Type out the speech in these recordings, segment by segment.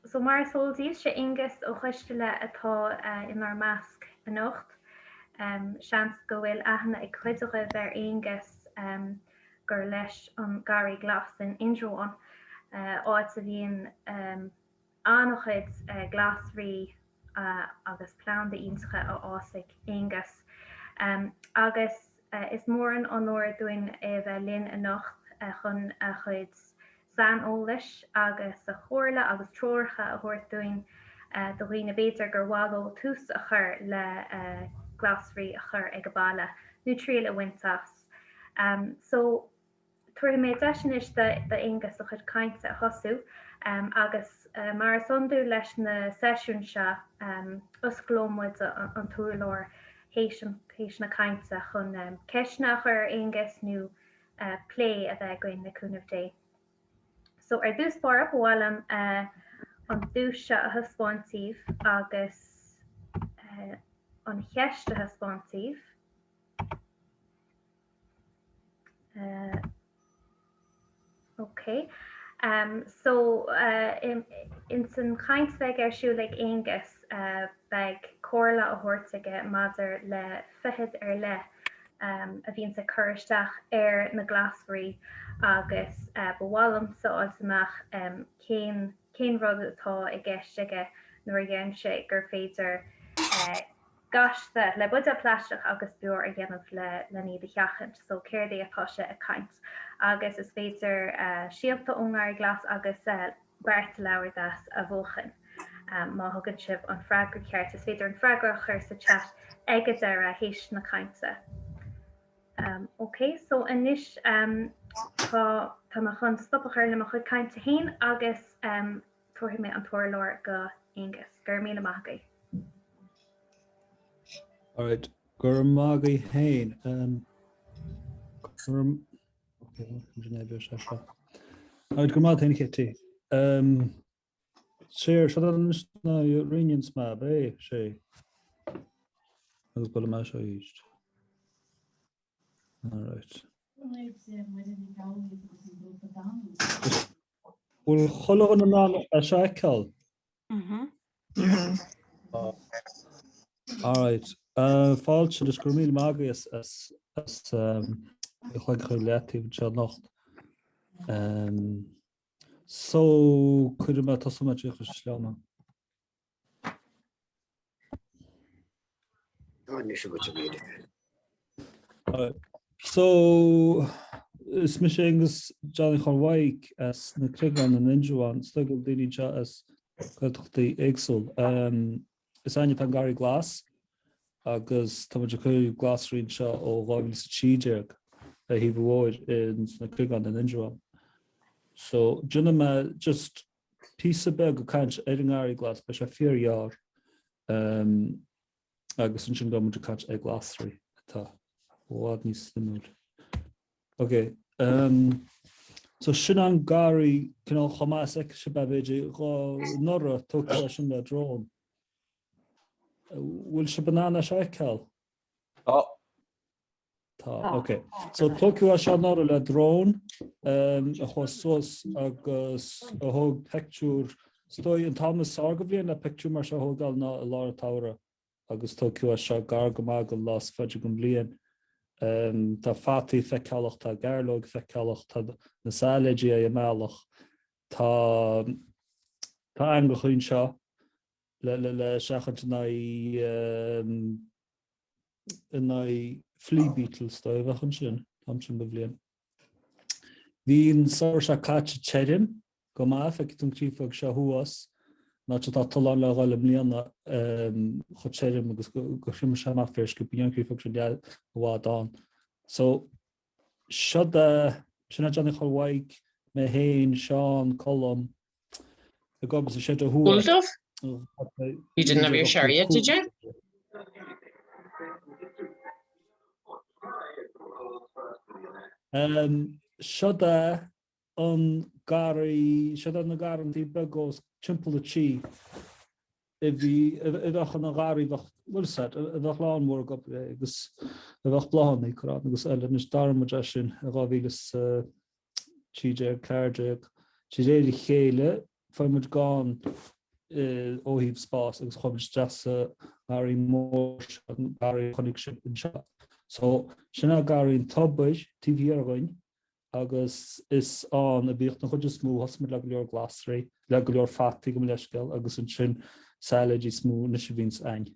So mar is eol daoibh, sé Aonghus Ó Coisteala atá inár measc anocht. Seans go bhfuil aithne ag cuid agaibh ar Aonghus gur leis an Garraí Glas in Indreabhán, áit a bhíonn an-chuid glasraí agus planda iontacha á fhás ag Aonghus. Agus is mór an onóir dúinn é a bheith linn anocht chun a chuid saineolais agus a chomhairle agus treoracha a thabhairt dúinn do dhaoine b'fhéidir gur mhaith leo tús a chur le glasraí a chur ag a baile nó triail a bhaint as. So tabharfaidh mé deis anois d'Aonghus a chuid cainte a thosú agus mar is iondúil leis na seisiúin seo osclóidh muid an t-urlár théis na cainte chun ceisteanna a chur ar Aonghus nó plé a bheith againn le cúnamh Dé. So ar dtús báire ba mhaith liom an duais seo a thaispeáint daoibh agus an cheist a thaispeáint daoibh. Ok. Um, so uh, in, ins an chaint a bheidh ar siúl ag Aonghus uh, beidh comhairle á thabhairt aige maidir le feithid ar leith um, a bhíonns ag cur isteach ar na glasraí agus uh, ba mhaith liomsa fháilt amach um, cén, cén rud atá i gceist aige nuair a deireann sé gur féidir uh, gaiste le buidéal plaisteach agus beoir a dhéanamh le len iad a sheachaint. So céard é atá sé ag caint? Agus is féidir síolta ón nGarraí Glas agus beart leabhar deas a bhuachan má thugann sibh an freagra ceart. Is féidir an freagra a chur sa chat ag an deireadh théis na cainte. Um, ok, so anois um, tá tá mé chun stop a chur le mo chuid cainte féin agus um, Tabharfaidh mé an t-urlár go Aonghus. Go raibh míle maith agaibh. Alright, go raibh maith agaibh féin. Go raibh... Okay, Alright, go raibh maith féin Kitty. Um, Séir, seo anois na rinneann smab, é, sé. Agus buailfidh mé seo arís. Alright. Bhfuil chuile dhuine in ann é seo a fheiceáil? Alright. Fáilte agus go raibh míle maith agaibh as as as a chloig a chur i leataobh anseo anocht. So cuirfidh mé tosóidh mé trí chur sleamhnán. So, is mise Aonghus Johnny Chóil Mhaidhc as na Creagáin in Indreabhán. Is dóigh go bhfuil daoine anseo as Gaeltachtaí éagsúil. Is againne atá an Garraí Glas agus tá muid ag cur glasraí anseo ó 2013 ar thaobh an bhóthair ins na Creagáin in Indreabhán. So, déanfaidh mé just píosa beag ag caint ar an nGarraí Glas, beidh sé fíorghearr, agus ansin gabhfaidh muid ag caint ar glasraí atá i bhfad níos suimiúil. Ok, so sin an garraí cineál chomh maith is a fheicfidh sibh é b'fhéidir dhá anuraidh tógtha é sin le drone. Bhfuil sibh in ann é seo a fheiceáil? Tá. Tá, ok. So tógadh é seo anuraidh le drone a chuaigh suas agus a thóg pictiúr, is dóigh an t-am is fearr den bhliain le pictiúr mar seo a thógáil ná i lár an tsamhraidh agus tógadh é seo gar go maith don lá is faide den bhliain. Tá fataí feiceálach, tá gairleoig feiceálach, tá na sailéidí ar an mbealach, tá tá eangacha anseo le le le seachaint in aghaidh in aghaidh flea beetles dóibh a bheadh ansin, an t-am sin den bhliain. Bhí an samhradh seo caite tirim go maith, feicfidh tú an créafóg seo thuas, an áit atá tollán le dhul i mbliana chomh tirim agus gur thriomaigh sé amach fíor sciobtha, bhí an créafóg seo i bhfad ann. So, seo de, sin é Johnny Chóil Mhaidhc, mé féin, Seán, Colm, ag obair sa seid ó thuaidh. Bulldog? You didn't have your sherry yet, did you? Um, seo é an garraí, seo é na garrantaí beaga os timpeall an tí a bhí, a bheadh ina gharraí, bheadh, bhfuil a fhios agat, a bheadh lán mór ag obair agus a bheadh bláthanna ag cur ann agus eile. Anois d'athraigh muid é sin i 2013, 14, de réir a chéile. Fuair muid gann ó thaobh spás agus chuaigh muid isteach sa ngarraí mór seo, an garraí a chonaic sibh anseo. So, sin é garraí an tobair taobh thiar againn agus is ann a bhíodh den chuid is mó, thosaigh muid le go leor glasraí, le go leor fataí gabh mo leithscéal agus ansin sailéidí is mó anois a bhíonns a'inn.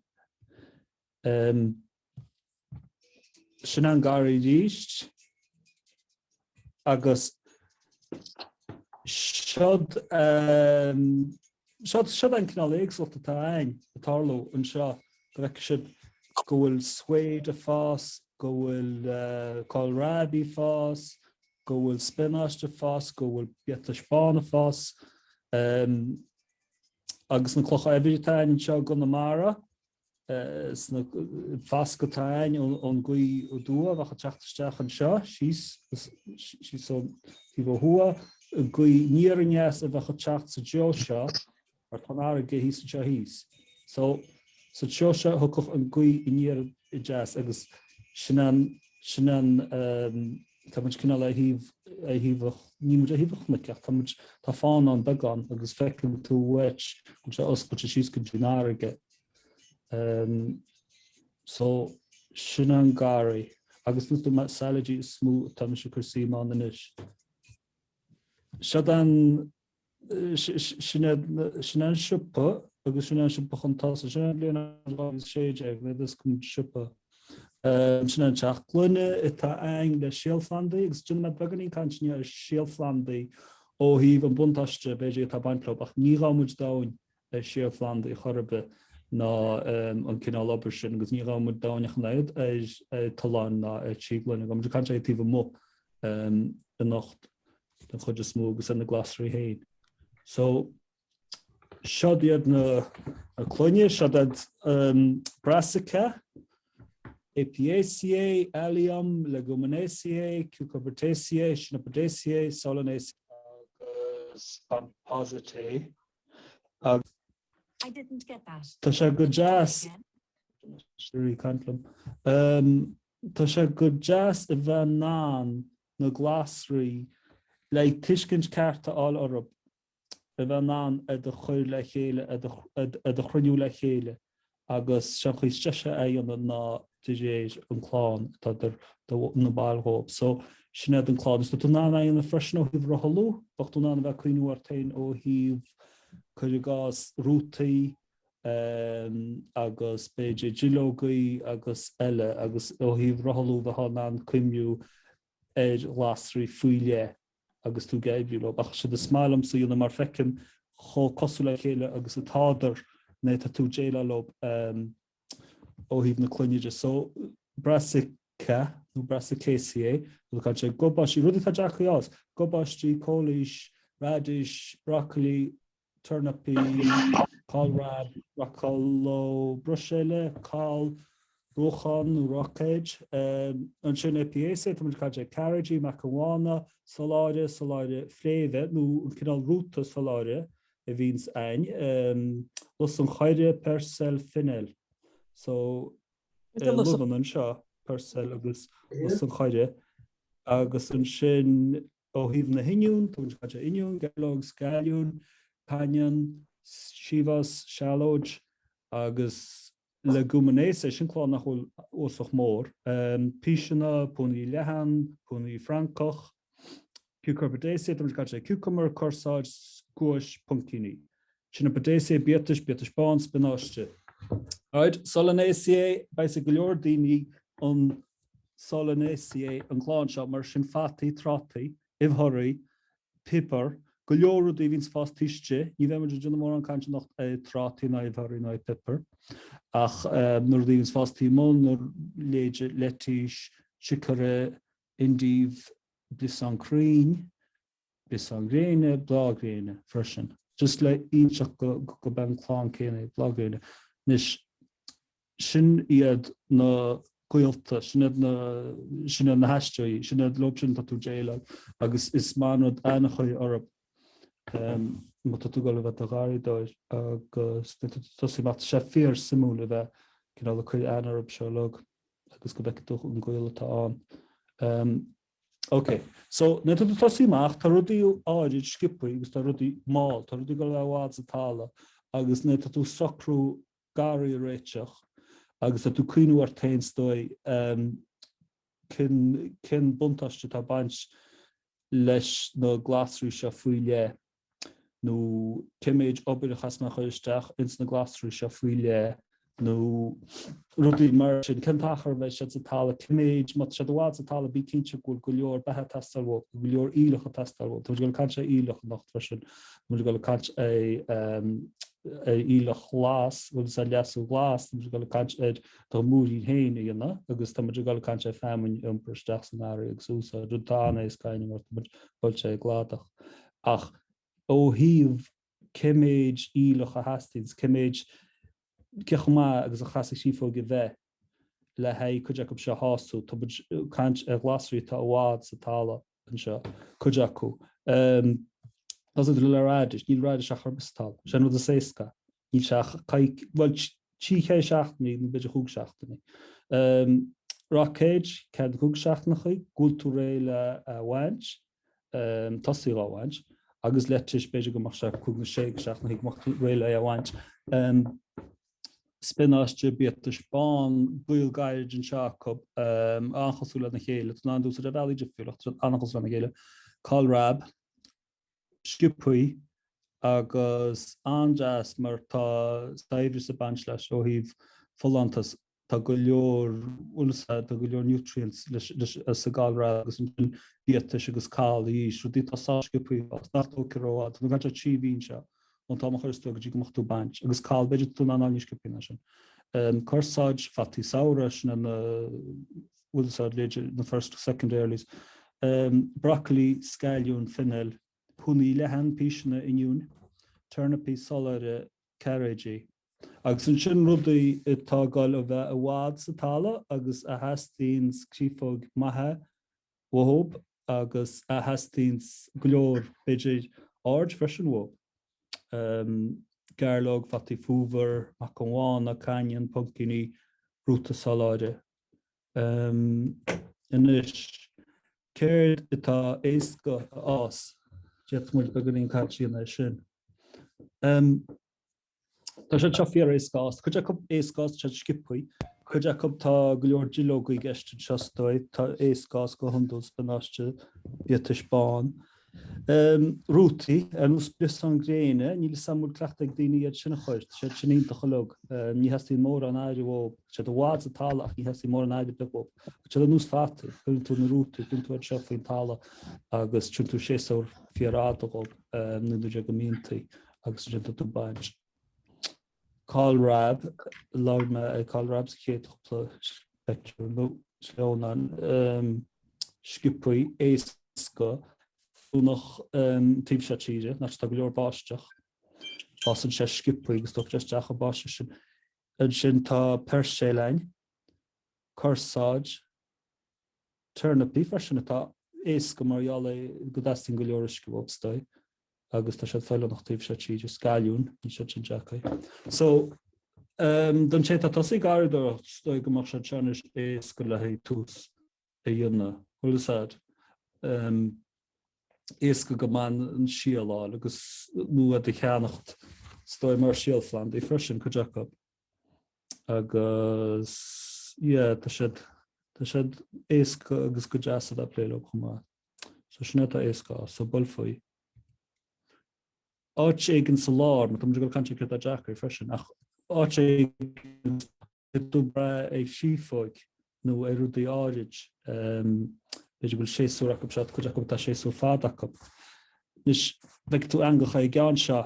Sin an garraí arís agus seod seod an cineál éagsúlacht atá a'inn ag tarlú anseo go bhfeicfidh sibh go bhfuil swede ag fás, go bhfuil kohlrabi ag fás, go bhfuil spionáiste ag fás, go bhfuil biatais bán ag fás agus na clocha eibhir atá a'inn anseo i gConamara. Sna fascadh atá a'inn ón ghaoth aduaidh a bheadh ag teacht isteach anseo, síos, síos ón taobh ó thuaidh, an ghaoth aniar aneas a bheadh ag teacht sa dtreo seo, mar tá an fharraige thíos anseo thíos. So, sa treo seo thiocfadh an ghaoth aniar adeas agus sin an, sin an, tá muid cineál ar thaobh, ar thaobh an, níl muid ar thaobh an chnoic ach tá muid, tá fána ann beagán agus feiceann tú uait go bhfuil sé oscailte síos go dtí an fharraige. So, sin an garraí agus na sailéidí is mó atá mise ag cur suim ann anois. Seod an Sin an siopa agus sin an siopa chun tosaigh. Sin an bhliain 2016 nuair a d'oscail muid siopa. Sin an teach gloine atá a'inn le síolphlandaí agus déanfaidh mé beagáinín cainte inniu ar síolphlandaí ó thaobh an buntáiste b'fhéidir atá ag baint leo ach ní ghabhann muid domhain ar síolphlandaí chor ar bith ná an cineál obair sin agus ní ghabhann muid domhain ach an oiread ar tolláin ná ar tí gloine. Gabhann muid ag caint ar taobh amuigh anocht. den chuid is mó agus ar na glasraí féin. So, seod iad na cloigne, seod iad um, Brassica, Apiaceae, Allium, Leguminaceae, Cucurbitaceae, Chenopodiaceae, Solanaceae agus Compositae. Agus I didn't get that. Tá sé go deas caint liom. Um, tá sé go deas a bheith in ann na glasraí le tuiscint ceart a fháil orthu, a bheith in ann iad a chur le chéile, iad a chruinniú le chéile agus sé an chaoi is deise é a dhéanamh ná de réir an clann atá idir na baill dhóibh. So, sin iad an clann. Is tá tú in ann é a dhéanamh freisin ó thaobh rothlú, bheadh tú in ann a bheith ag cuimhniú ort féin ó thaobh, cuir i gcás, rútaí agus b'fhéidir duilleogaí agus eile agus ó thaobh rothlú bheifeá in ann cuimhniú ar ghlasraí faoi leith agus tú ag oibriú leo. Ach séard is maith liomsa a dhéanamh mar feicim chomh cosúil le chéile agus atádar nuair atá tú ag déileáil leo ó thaobh na clainne de. So, Brassica nó Brassicaceae, rud atá sé gabáistí, rudaí atá deacair a fhás, gabáistí, cóilís, radish, brocailí, turnapaí, cálrab, racaló Bruiséile, cál, ruachán nó roicéid. Ansin Apiaceae, tá muid ag caint ar cearraidí, meacain bhána, solláire, solláire fréimhe nó an cineál rúta solláire a bhíonns a'inn, lus an choire, peirsil, fineal. So, luibheanna anseo, peirsil agus lus an choire. Agus ansin Ó thaobh na hoinniún, tá muid ag caint ar oinniún, gairleog, scailliún, cainneann, siabhás, seallóid agus Leguminaceae, sin clann nach bhfuil uafásach mór, píseanna, púnaí leathan, púnaí Francach, Cucurbitaceae, tá muid ag caint ar cucumber, cúrsáid, scuais, puimcíní. Chenopodiaceae, biatais, biatais bán, spionáiste. Alright, Solanaceae, beidh go leor daoine an Solanaceae, an clann seo, mar sin fataí, trátaí, uibh-thorthaí, piobar, go leor rudaí a bhíonns ag fás taobh istigh. Ní bheidh muid ag déanamh mórán cainte anocht ar trátaí ná uibh-thorthaí ná piobar, ach na rudaí a bhíonns ag fás taobh amuigh, na leithéide leitís, chicory, endive, bliosán crainn, Bliosán gréine, bláth gréine freisin. Just le inseacht go gurb é an clann céanna é bláth gréine. Anois, sin iad na gaolta, sin iad na, sin iad na haisteoirí, sin iad leo sin atá tú ag déileáil agus is maith an rud aithne a chur orthu má tá tú ag dul a bheith i do gharraíodóir agus nuair atá tú ag tosú amach, tá sé fíor suimiúil a bheith cineál ag cur aithne orthu seo uilig agus go bhfeicfidh tú an gaol atá ann. Ok, so nuair atá tú ag tosaí amach, tá rudaí áirid sciobthaí agus tá rudaí mall, tá rudaí ag dul a bheith i bhfad sa talamh agus nuair atá tú ag socrú garraí a réiteach agus tá tú ag cuimhniú ort féin is dóigh cén cén buntáiste atá ag baint leis na glasraí seo faoi leith nó cé méid obair a chaithfeas mé a chur isteach ins na glasraí seo faoi leith nó rudaí mar sin, cén t-achar a bheidh siad sa talamh, cé méid, má tá siad i bhfad sa talamh bí cinnte go bhfuil go leor beatha ag teastáil uait, go leor aoileach ag teastáil uait. Tá muid ag dul ag caint ar aoileach anocht freisin, tá muid ag dul ag caint ar ar aoileach ghlas, bhfuil fhios a'd leasú glas, tá muid ag dul ag caint ar do mhúirín féin a dhéanamh agus tá muid ag dul ag caint ar feamainn a iompar isteach sa ngarraí agus a úsáid, rud atá an-éasca a dhéanamh mar tá muid buailte ag an gcladach. Ach ó thaobh cé méid aoileach a theastaíonns, cé méid, cé chomh maith agus a chaithfeas créafóig a bheith le haghaidh cuid acu seo a shású, tá muid ag caint ar ghlasraí atá i bhfad sa talamh anseo, cuid acu. Tosaigh le radish, níl radish achar ar bith sa talamh, sé an rud is éasca, níl sé ach coic, bhuel, trí cheithre seachtainí nó b'fhéidir chúig seachtainí. Roicéid, ceathair nó cúig seachtaineachaí, go bhfuil tú réidh le a bhaint, tosaí dhá bhaint, agus lettuce b'fhéidir go mbeadh sé cúig nó sé seachtainí go mbeadh tú réidh le é a bhaint. Spionáiste, biatais bán, gaol gairid anseo acu, an-chosúil lena chéile, tá tú in ann iad a úsáid ar bhealaí difriúla ach tá siad an-chosúil lena chéile. Kohlrabi, sciobthaí agus an-deas mar tá saibhreas ag baint leis ó thaobh folántas. Tá go leor, bhfuil fhios a'd, tá go leor nutrients leis, leis, sa gkohlrabi agus ansin biatais agus cál arís, rudaí atá sách sciobthaí ag fás, nach dtógfaidh rófhada, tá mé ag caint ar 3 mhí anseo, ón t-am a chuireas tú go dtí go mbeadh tú ag baint, agus cál, b'fhéidir tá tú in ann fháil níos sciobthaí ná sin. Corsáid, fataí samhraidh, sin na, bhfuil fhios a'd, b'fhéidir, na first, second earlies. Broccoli, scailliún, fennel, púnaí leathan, píseanna, oinniúin, turnapaí, soláire, cairéidí. Agus ansin rudaí atá ag dul a bheith i bhfad sa talamh agus a theastaíonns créafóig maithe uathub agus a theastaíonns go leor, b'fhéidir, aird freisin uathub. Gairleog, fataí fómhair, meacain bhána, cainneann, puimcíní, rúta soláire. Anois, céard atá éasca a fhás? D'fhéadfadh muid beagáinín cainte a dhéanamh air sin. Tá siad seo fíor éasca a fhás. Cuid acu éasca a fhás, tá siad sciobthaí. Cuid acu tá go leor duilleogaí i gceist anseo is dóigh. Tá éasca a fhás go hiondúil, spionáiste, biatais bán. Rútaí, ar nós bliosán gréine, níl 'fhios a'm an bhfuil cleachtadh ag daoine iad sin a chur. Tá siad sin iontach uilig. Ní theastaíonn mórán aire uathu. Tá siad i bhfad sa talamh ach ní theastaíonn mórán aire ar bith uathu. Tá siad ar nós fataí. Cuireann tú na rútaí, cuireann tú iad seo faoin talamh agus tugann tú séasúr fíorfhada dhóibh, nó nuair a go mbíonn agus ansin tá tú ag baint. Kohlrabi, labhair mé ar kohlrabi sa chéad chúpla pictiúr nó sleamhnán sciobthaí éasca feiliúnach taobh seo tíre, áit atá go leor báisteach. Fásann sé sciobthaí agus tógfaidh sé isteach an báisteach sin. Ansin tá peirséil ann, corsáid, turnapaí freisin atá éasca mar gheall ar go dteastaíonn go leor uisce uathu is dóigh. agus tá siad feiliúnach taobh seo tíre, scailliún, níl siad sin deacair. So, don té atá ag tosaí ag garraíodóireacht, is dóigh go mbeadh siad seo anois éasca le haghaidh tús a dhéanamh, bhfuil fhios a'd, éasca go maith an síol a fháil agus nó iad a cheannacht, is dóigh mar síolphlandaí freisin, cuid acu. Agus, yeah, tá siad, tá siad éasca agus go deas a bheith ag plé leo chomh maith. So sin atá éasca, so buail faoi. Áit éigin sa lár, mar tá muid ag dul ag caint ar céard atá deacair freisin, ach áit éigin tú ag brath ar chréafóig nó ar rudaí áirid, b'fhéidir go bhfuil séasúr acu seo, cuid acu tá séasúr fada acu. Anois, beidh tú eangach ar an gceann seo,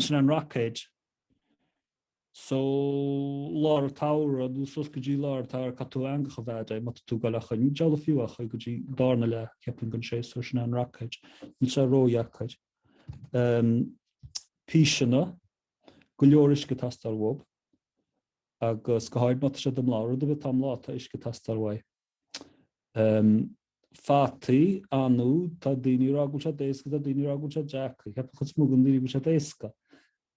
sin an roicéad. So, lár an tsamhraidh, nó suas go dtí lár an tsamhraidh, caithfidh tú eangach a bheith agat, má tá tú ag dul a chur, ní deabhal fiú a chur go dtí darna leath, ceapaim, den séasúr, sin é an roicéad. Níl sé ródheacair. Píseanna, go leor uisce ag teastáil uathu, agus go háirid má tá siad i mbláth, rud ar bith atá i mbláth, tá uisce ag teastáil uaidh. Fataí, anú, tá daoine ag rá go bhfuil siad éasca, tá daoine ag rá go bhfuil siad deacair. Ceapann cuid is mó de na daoine go bhfuil siad éasca.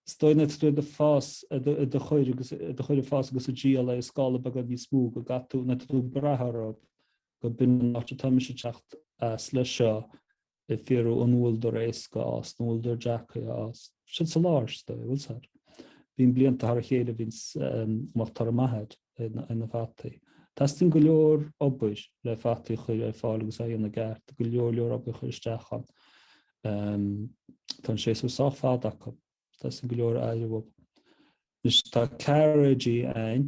Is dóigh nuair atá tú ag fás, ag do chur agus ag do chur ag fás agus ag díol ar scála beagán níos mó go gcaithfidh tú, nuair atá tú ag brath orthu. Go b'in an áit atá mise ag teacht as leis seo ag fiafraí an bhfuileadar éasca a fhás nó an bhfuileadar deacair a fhás. Siad sa lár, is dóigh, bhfuil 's a'd. Bíonn blianta thar a chéile a bhíonns a mbeadh toradh maith a'd ar na fataí. Teastaíonn go leor obair le fataí a chur ar fáil agus á dhéanamh i gceart, go leor leor obair a chur isteach ann. Tá an séasúr sách fada acu. Teastaíonn go leor aire uathu. Anois tá cairéidí a'inn,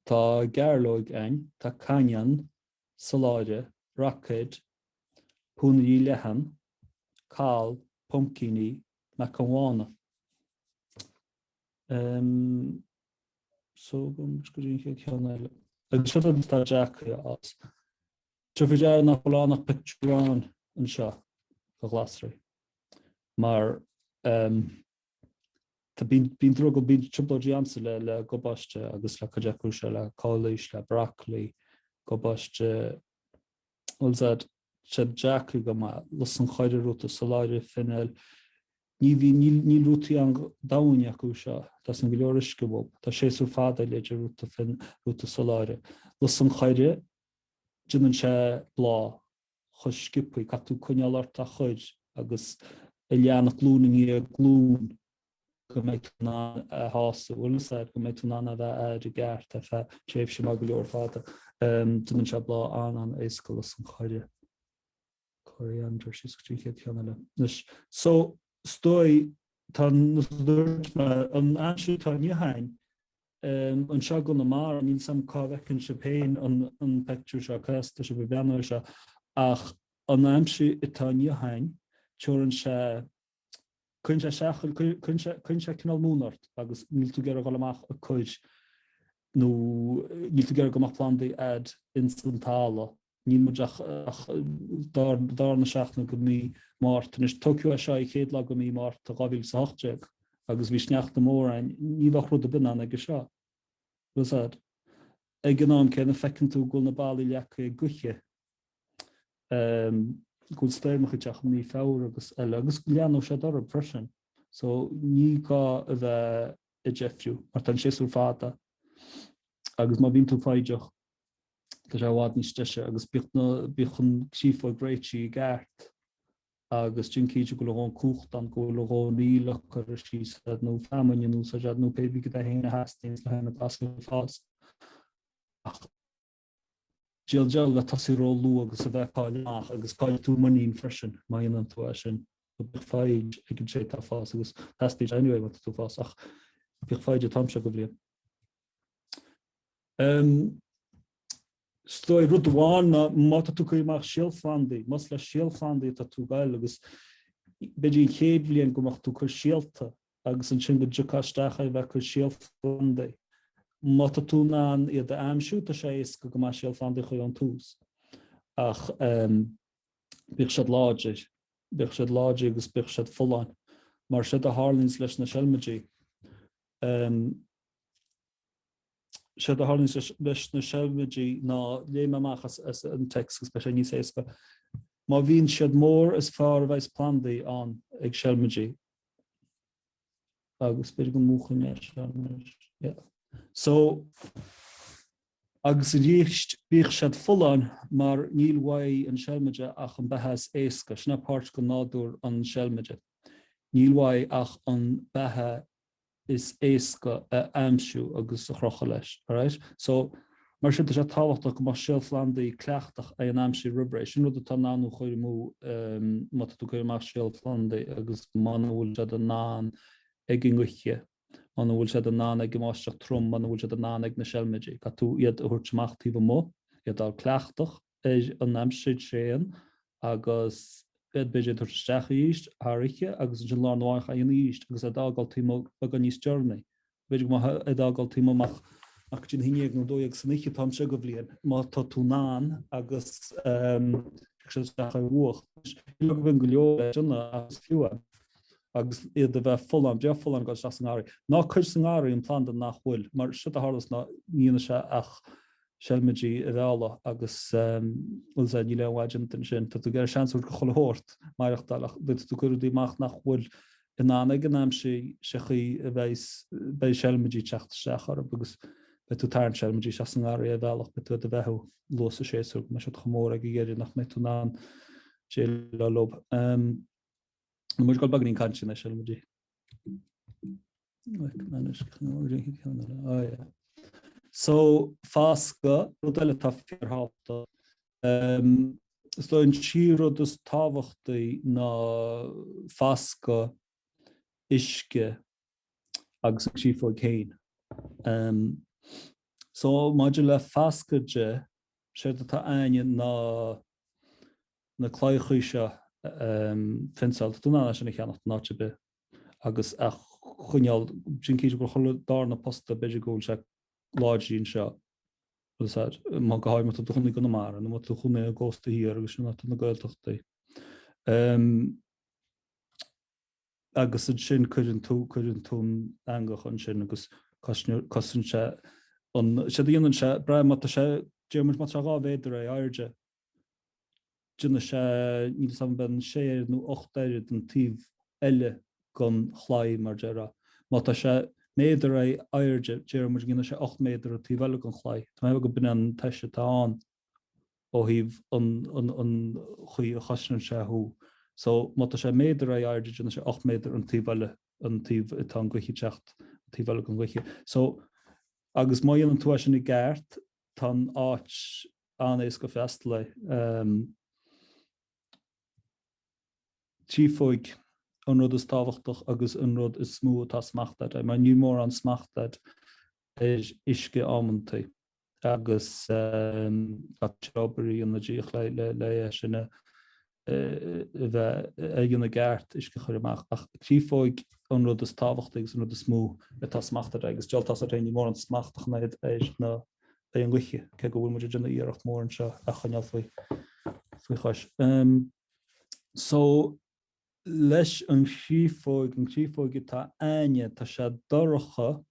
tá gairleoig a'inn, tá cainneann, soláire, roicéid, pónairí leathan, cal, puimcíní, meacain bhána. Um, so go dtí an chéad cheann eile. Agus seo rud atá deacair a fhás. Tabhair faoi deara nach bhfuil ann ach pictiúr amháin anseo de ghlasraí. Mar um, tá bíonn bíonn drogall bíonn trioblóidí a'msa le le gabáiste agus le cuid acu seo le calaois le broccoli, gabáiste bhfuil 's a'd siad deacair go maith, lus an choire rúta soláire feineal ní bhí níl níl rútaí an-domhain acu seo teastaíonn go leor uisce uathu tá séasúr fada le idir rúta fen rúta soláire lus an choire déanann sé bláth chomh sciobthaí, caithfidh tú coinneáil ort á chur agus a leanacht glúin i ndiaidh glúin go mbeidh tú in ann a shásamh, bhfuil 'fhios a'd, go mbeidh tú in ann a bheith air i gceart ar feadh tréimhse maith go leor fada. Déanann sé bláth an-an-éasca lus an choire. Coriander síos go dtí an chéad cheann eile. Anois, so, is dóigh, tá, dúirt mé, an aimsir atá inniu a'inn, Anseo i gConamara, níl 's a'm cá bhfeiceann sibh féin an pictiúr seo, cá as atá sibh ag breathnú air seo, ach an aimsir atá inniu a'inn, tabharann sé, cuireann sé isteach, cuireann sé, cuireann sé cineál múin ort agus níl tú ag iarraidh dhul amach ag cur nó níl tú ag iarraidh go mbeadh plandaí a'd ins an talamh. Níl muid ach darna seachtain go mí Márta. Anois, tógadh é seo an chéad lá go mí Márta 2018 agus bhí sneachta mór ann. Ní bheadh rud ar bith in ann aige seo. Bhfuil 's a'd. Ag an am céanna feiceann tú go bhfuil na ballaí leagtha ag gaoithe, go bhfuil stoirmeacha ag teacht i mí Feabhra agus eile agus leanfaidh siad orthu freisin. So ní gá a bheith ag deifriú mar tá an séasúr fada agus má bhíonn tú foighdeach Tá sé i bhfad níos deise agus bíodh na, bíodh an créafóg réitithe i gceart agus déan cinnte go bhfuil a dhóthain cumhachta ann, go bhfuil a dhóthain aoil curtha síos agat nó feamainn in úsáid agat nó pé bith cad é féin a theastaíonn le haghaidh na glasraí a fás. Ach diabhal deabhal le tosaí ró-luath agus a bheith ag cailleadh amach agus caillfidh tú muinín freisin má dhéanann tú é sin. Bíodh foighid ag an té atá ag fás agus teastaíonn sé anyway má tá tú ag fás ach bíodh foighid an t-am seo go bhliain. Is dóigh rud amháin ná má tá tú ag cur amach síolphlandaí, más le síolphlandaí atá tú ag goil agus b'fhéidir an chéad bhliain go mbeadh tú ag cur síolta agus ansin go dtiocfá isteach ar bheith ag cur síolphlandaí. Má tá tú in ann iad a aimsiú, tá sé éasca go maith síolphlandaí a chur ón tús. Ach bíodh siad láidir, bíodh siad láidir agus bíodh siad folláin. Mar séard a tharlaíonns leis na seilmidí. Séard a tharlaíonns leis na seilmidí ná, léifidh mé amach as an téacs agus beidh sé níos éasca, má bhíonn siad mór is fearr a bheas plandaí ann ag seilmidí. Agus b'fhéidir go múchfainn é seo anois. Yeah. So, agus arís, bíodh siad folláin mar níl uaidh an seilmide ach an beatha is éasca. Sin é páirt de nádúr an seilmide. Níl uaidh ach an beatha is éasca a aimsiú agus a chrochadh leis. Alright? So, mar sin, tá sé tábhachtach go mbeadh síolphlandaí cleachtach ag an aimsir roimh ré. Sin rud atá in ann thú a chur amú má tá tú ag cur amach síolphlandaí agus muna bhfuil siad in ann ag an ngaoth, muna bhfuil siad in ann ag an mbáisteach trom, muna bhfuil siad in ann ag na seilmidí. Caithfidh tú iad a thabhairt amach taobh amuigh, iad a fháil cleachtach ar an aimsir tréan agus iad b'fhéidir a thabhairt isteach arís thar oíche agus ansin lá arna mhárach a dhéanamh arís agus iad a fhágáil taobh amuigh beagán níos deireanaí. B'fhéidir go mbeadh iad a fhágáil taobh amuigh amach go dtí an 11 nó 12 san oíche an t-am seo go bhliain má tá tú in ann agus tiocfaidh siad isteach ar bhfuacht. Ní go bhfuil go leor le déanamh ach is fiú é agus iad a bheith folláin, breá folláin ag dul isteach sa ngarraí. Ná cuir sa ngarraí an planda nach bhfuil, mar séard a tharlós ná ní dhéanfaidh sé ach seilmidí a mhealladh agus bhfuil 's a'd, níl aon mhaith déanta ansin. Tá tú ag iarraidh seans a thabhairt go chuile shórt maireachtáil ach tá tú ag cur rudaí amach nach bhfuil in ann ag an aimsir sa chaoi a bheidh, beidh seilmidí ag teacht isteach orthu agus. Beidh tú ag tarraingt ar muid isteach sa ngarraí ar bhealach, beidh tú ar do bheathú luath sa séasúr, go mbeidh siad chomh mór ag an dheireadh nach mbeidh tú in ann déileáil leo. Tá muid ag dul beagáinín cainte anois, ar muid. So, fascadh, rud eile atá fíorthábhachtach. Is dóigh an tríú rud is tábhachtaí ná fascadh, uisce agus an créafóig féin. So, maidir le fascadh de, séard atá a'ainne ná na claíochaí seo, fenceáil, tá tú in ann é sin a cheannacht in áit ar bith. agus a choinneáil, déan cinnte go bhfuil chuile darna posta, b'fhéidir go bhfuil sé láidrí anseo, agus má go háirithe má tá tú i do chónaí i gConamara nó má tá tú i do chónaí ar an gcósta thiar agus sin áit na Gaeltachtaí. Agus ansin cuireann tú, cuireann tú an eangach ansin agus cosain sé an, séard a dhéanann sé, brath má tá sé, deir muid má tá sé 2 mhéadar ar airde, Déanfaidh sé, níl 'fhios a'm an b'in sé oiread nó 8 oiread an taobh eile gon chlaí, mar déarfá. Má tá sé méadar ar airde, déarfaidh muid go ndéanfaidh sé 8 méadar an taobh eile gon chlaí. Tá mé ag ceapadh go b'in an toise atá ann ó thaobh an an chaoi a chosnaíonn sé thú. So, má tá sé méadar ar airde, déanfaidh sé 8 méadar an taobh eile, an taobh atá an ghaoth ag teacht, an taobh eile gon ghaoth. So, agus má dhéanann tú é sin i gceart, tá an áit an-éasca freastal air. Créafóig an rud is tábhachtach agus an rud is mó atá smacht agat air, mar níl mórán smacht agat ar uisce amantaí agus tá sé obair a dhéanamh díreach le é sin a a bheith a dhéanamh i gceart, uisce a chur amach. Ach créafóig an rud is tábhachtaí agus an rud is mó atá smacht air agus dealtá's air féin, níl mórán smacht ach an oiread ar na ar an ngaoth, cé go bhfuil muid ag déanamh iarracht mhór anseo a choinneáil faoi faoi chois. So, leis an chréafóig, an chréafóig atá a'ainne, tá sé dorcha,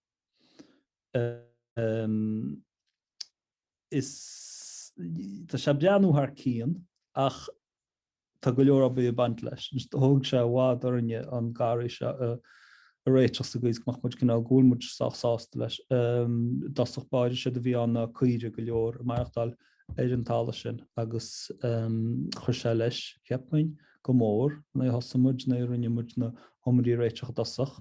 is tá sé ag breathnú thar cionn ach tá go leor obair ag baint leis. Thóg sé i bhfad orainne an garraí seo a réiteach sa gcaoi is go mbeadh muid cineál, go bhfuil muid sách sásta leis. I dtosach báire séard a bhí ann ná caoire go leor ag maireachtáil ar an talamh sin agus chuir sé leis, cheapfainn, go mór nuair a thosaigh muid, nuair a rinne muid na hiomairí a réiteach i dtosach.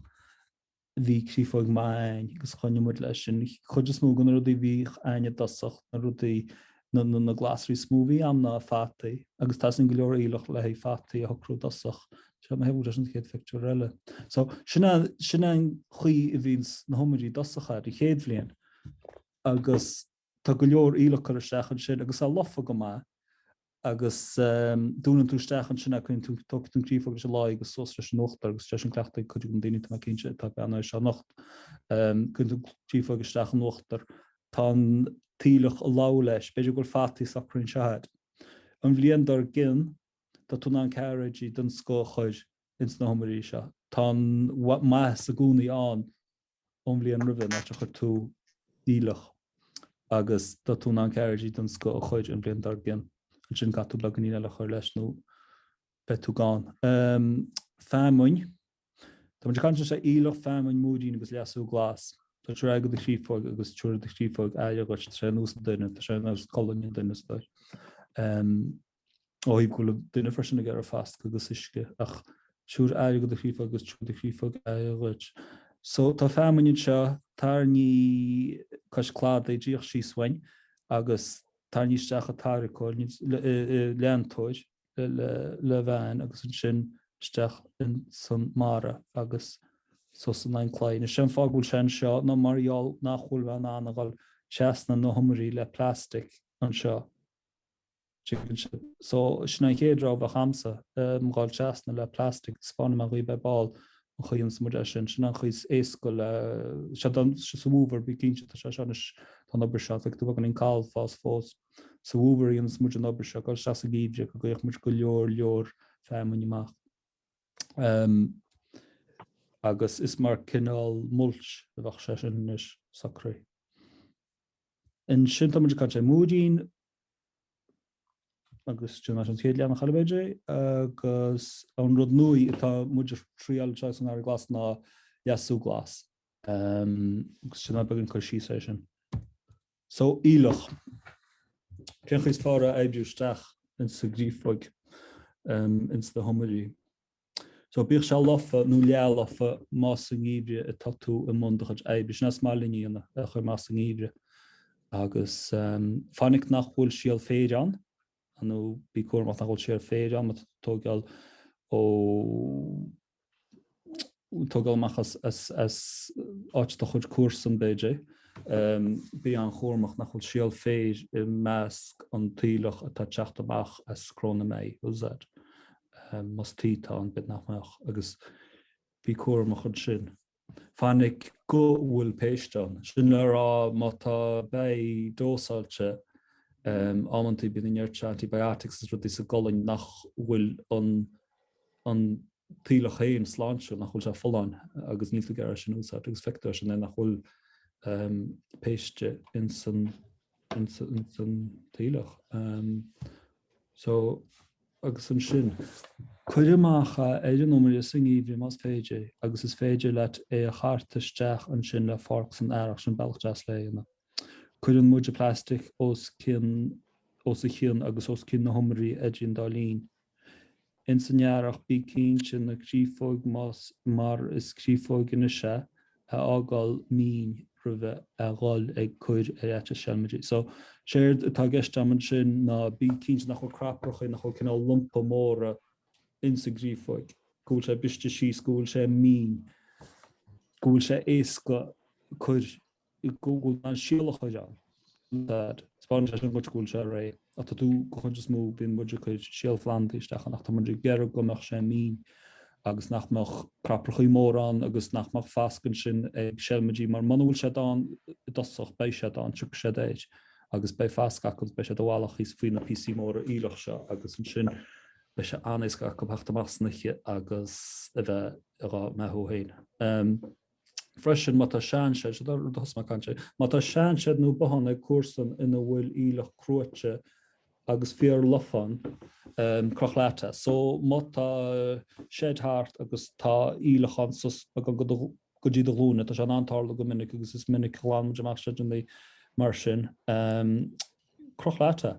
bhí créafóig maith a'ainn agus choinnigh muid leis sin. Cuid is mó de na rudaí a bhí a'ainn i dtosach, na rudaí, na, na, na glasraí is mó a bhí a'm ná fataí agus teastaíonn go leor aoileach le haghaidh fataí a shocrú i dtosach. Seo mo thaobh leis an chéad phictiúr eile. So, sin é, sin é an chaoi a bhíonns na hiomairí i dtosach a'd, an chéad bhliain agus tá go leor aoileach curtha isteach ansin agus é lofa go maith agus dúnann tú isteach ansin é, cuireann tú, tógfaidh tú an créafóg leis an láí agus suas leis an uachtar agus sé sin cleachtadh ag cuid de na daoine tá mé cinnte atá ag breathnú air seo anocht. Cuireann tú créafóg isteach in uachtar, tá an t-aoileach ag lamh leis, b'fhéidir go bhfuil fataí socraithe anseo a'd. An bhliain dár gcionn, tá tú in ann cairéidí den scoth a chur ins na hiomairí seo. Tá an maitheas i gcónaí ann ón bhliain roimhe, an áit a chuir tú aoileach agus tá tú in ann cairéidí den scoth a chur an bhliain dár gcionn. Ansin caithfidh tú beagáinín eile a chur leis nó beidh tú gann. Feamainn. Tá muid ag caint anseo aoileach, feamainn, múirín agus leasú glas. Tá tabhair aire do do chréafóig agus tabharfaidh do chréafóig aire dhuit. Tá sé ar nós an duine, tá sé ar nós colainn an duine is dóigh. Ó thaobh go bhfuil an duine freisin ag iarraidh fascadh agus uisce, ach tabhair aire do do chréafóg agus tabharfaidh do chréafóg aire dhuit. So, tá feamainn anseo, tarraingthe cois cladaigh, díreach síos uainn, agus tarraingthe isteach i dtarracóir, i leantóir le veain agus ansin isteach in san mara agus suas in aghaidh an claí. Anois, an fáth go bhfuil sé anseo ná mar gheall nach bhfuil mé in ann a dhul trasna na hiomairí le plastic anseo. Tuigeann sibh. So, sin an chéad rogha a bheadh a'msa, dhul trasna le plastic, 'spáinfidh mé dhaoibh ar ball an chaoi a dhéananns muid é sin. Sin an chaoi is éasca le, sé don, sa bhfómhar, bí cinnte, tá sé seo anois, tá an obair seo, feicfidh tú beagáinín cal ag fás fós. Sa bhfómhar a dhéananns muid an obair seo, dul isteach sa gheimhreadh go gcuirfeadh muid go leor, leor feamainn amach. Agus is mar cineál mulch a bheadh sé sin anois socraithe. Ansin tá muid ag caint ar múirín, agus sin an chéad leathanach eile b'fhéidir agus an rud nua atá muid ag triail anseo san nGarraí Glas ná leasú glas. Agus sin beagán cur síos air sin. So, aoileach. Cén chaoi is fearr a oibriú isteach insa gcreafóig, ins na hiomairí? So, bíodh sé lofa nó leath-lofa más sa ngeimhreadh atá tú i mbun do chuid oibre. Sin é is maith linn a dhéanamh, a chur amach sa ngeimhreadh. Agus fainic nach bhfuil síol féir ann, nó bí cúramach nach bhfuil síol féir ann má tá tú ag tógáil ó tógáil amach as as áit do chuid comharsan, b'fhéidir. Bí an-chúramach nach bhfuil síol féir i measc an t-aoileach atá ag teacht amach as Cró na Mé, úsáid. Más tuí atá ann, b'fhéidir nach mbeadh. Agus bí cúramach ansin. Fainic go bhfuil péist ann. Sin le rá, má tá beithígh dósáilte, amantaí bíonn an oiread antibiotics is rudaí sa gcolainn nach bhfuil an an t-aoileach féin sláintiúil, nach bhfuil sé folláin agus níl tú ag iarraidh sin a úsáid agus feictear é sin é nach bhfuil péiste ins an ins an t-aoileach. So agus ansin cuir amach é ar an iomaire sa ngeimhreadh más féidir agus is féidir leat é a chartadh isteach ansin le forc san earrach, sin bealach deas le é a dhéanamh. Cuireann muide plastic os cionn os a chionn agus os cionn na hiomairí idir an dá linn. Ins an earrach bí cinnte na créafóig más mar is créafóig anois é, a fhágáil mín roimhe a dhul ag cur ar fhaitíos seilmidí. So, séard atá i gceist agam ansin ná bí cinnte nach bhfuil craprachaí, nach bhfuil cineál lumpa móra ins an gcreafóig, go bhfuil sé briste síos, go bhfuil sé mín, go bhfuil sé éasca cur go bhfuil an síol a chur ann. Taispeánann sé sin duit go bhfuil sé réidh. Ach tá tú, go chuid is mó, bíonn muid ag cur síolphlandaí isteach ann ach tá muid ag iarraidh go mbeadh sé mín agus nach mbeadh craprachaí móra ann agus nach mbeadh fasc ansin ag seilmidí mar muna bhfuil siad ann i dtosach beidh siad ann, tiocfaidh siad air agus beidh fasc acu agus beidh siad i bhfalach thíos faoi na píosaí móra aoileach seo agus ansin beidh sé an-éasca acu theacht amach san oíche agus a bheith dhá mbeathú féin. Freisin, má tá seanseid, seo rud a thosaigh mé ag caint air, má tá seanseid nó bothán ag comharsan ina bhfuil aoileach cruaite agus fíor-lofa ann, croch leat é. So, má tá seid thart agus tá aoileach ann suas beagán go dtí do ghlúine, tá sé in ann tarlú go minic agus is minic a ghlan muid amach seideanna mar sin, croch leat é.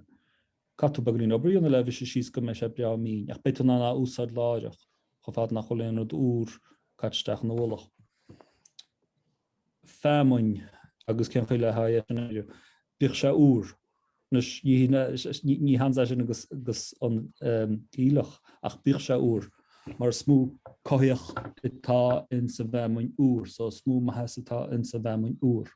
Caithfidh tú beagáinín obair a dhéanamh le a bhriseadh síos go mbeidh sé breá mín, ach beidh tú in ann é a úsáid láithreach, chomh fada nach bhfuil aon rud úr caite isteach ina mhullach. Feamainn, agus cén chaoi le haghaidh é sin a oibriú? Bíodh sé úr. Anois, ní hionann é sin agus an t-aoileach, ach bíodh sé úr, mar is mó cothaíoch atá insa bhfeamainn úr, so is mó maitheas atá insa bhfeamainn úr.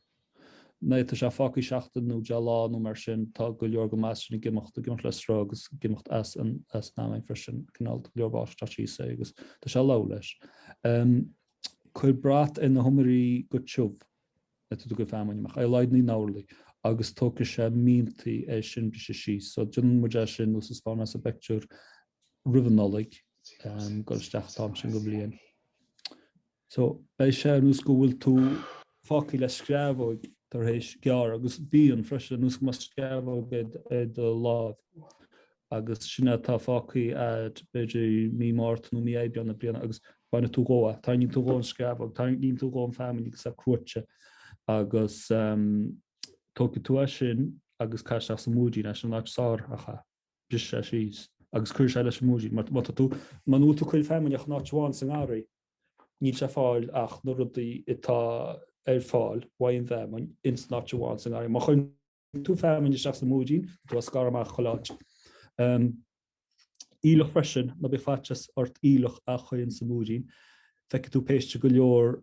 Nuair atá sé fágtha seachtain nó 10 lá nó mar sin, tá go leor den mhaitheas sin ag imeacht, ag imeacht le sruth agus ag imeacht as an fheamainn freisin, cineál, tá go leor báis ag teacht síos é agus tá sé leamh leis. Cuir brat ar na hiomairí go tiubh nuair atá tú ag cur feamainn amach, ar a laghad 9 n-orlaí, agus tógfaidh sé míontaí é sin briseadh síos. So déanann muid é sin, nós a 'spáin mé sa bpictiúr roimh an Nollaig, dul isteach an t-am sin den bhliain. So, beidh sé ar nós go bhfuil tú fágtha le screamhóg tar éis gearradh, agus bíonn freisin, ar nós go mbeadh screamhóg ar do láimh, agus sin é atá fágtha a'd, b'fhéidir mí Márta nó mí Aibreán na bliana, agus baineann tú dhó é, tarraingíonn tú dhó an screamhóg, tarraingíonn tú dhó an feamainn agus é cruaite, agus tógfaidh tú é sin agus caith isteach sa mhúirín é, sin an áit is fearr ach é. brisfidh sé síos agus cuirfidh sé leis an múirín. Mar má tá tú, muna bhfuil tú ag cur feamainne ach in áit amháin sa ngarraí, níl sé ag fáil ach na rudaí atá ar fáil uaidh an bhfeamainn ins an áit amháin sa ngarraí. Má chuireann tú feamainn isteach sa múirín, tá tú á scaradh amach chuile áit. Aoileach freisin, ná bíodh faitíos ort aoileach a chur ins an múirín. Feicfidh tú péiste go leor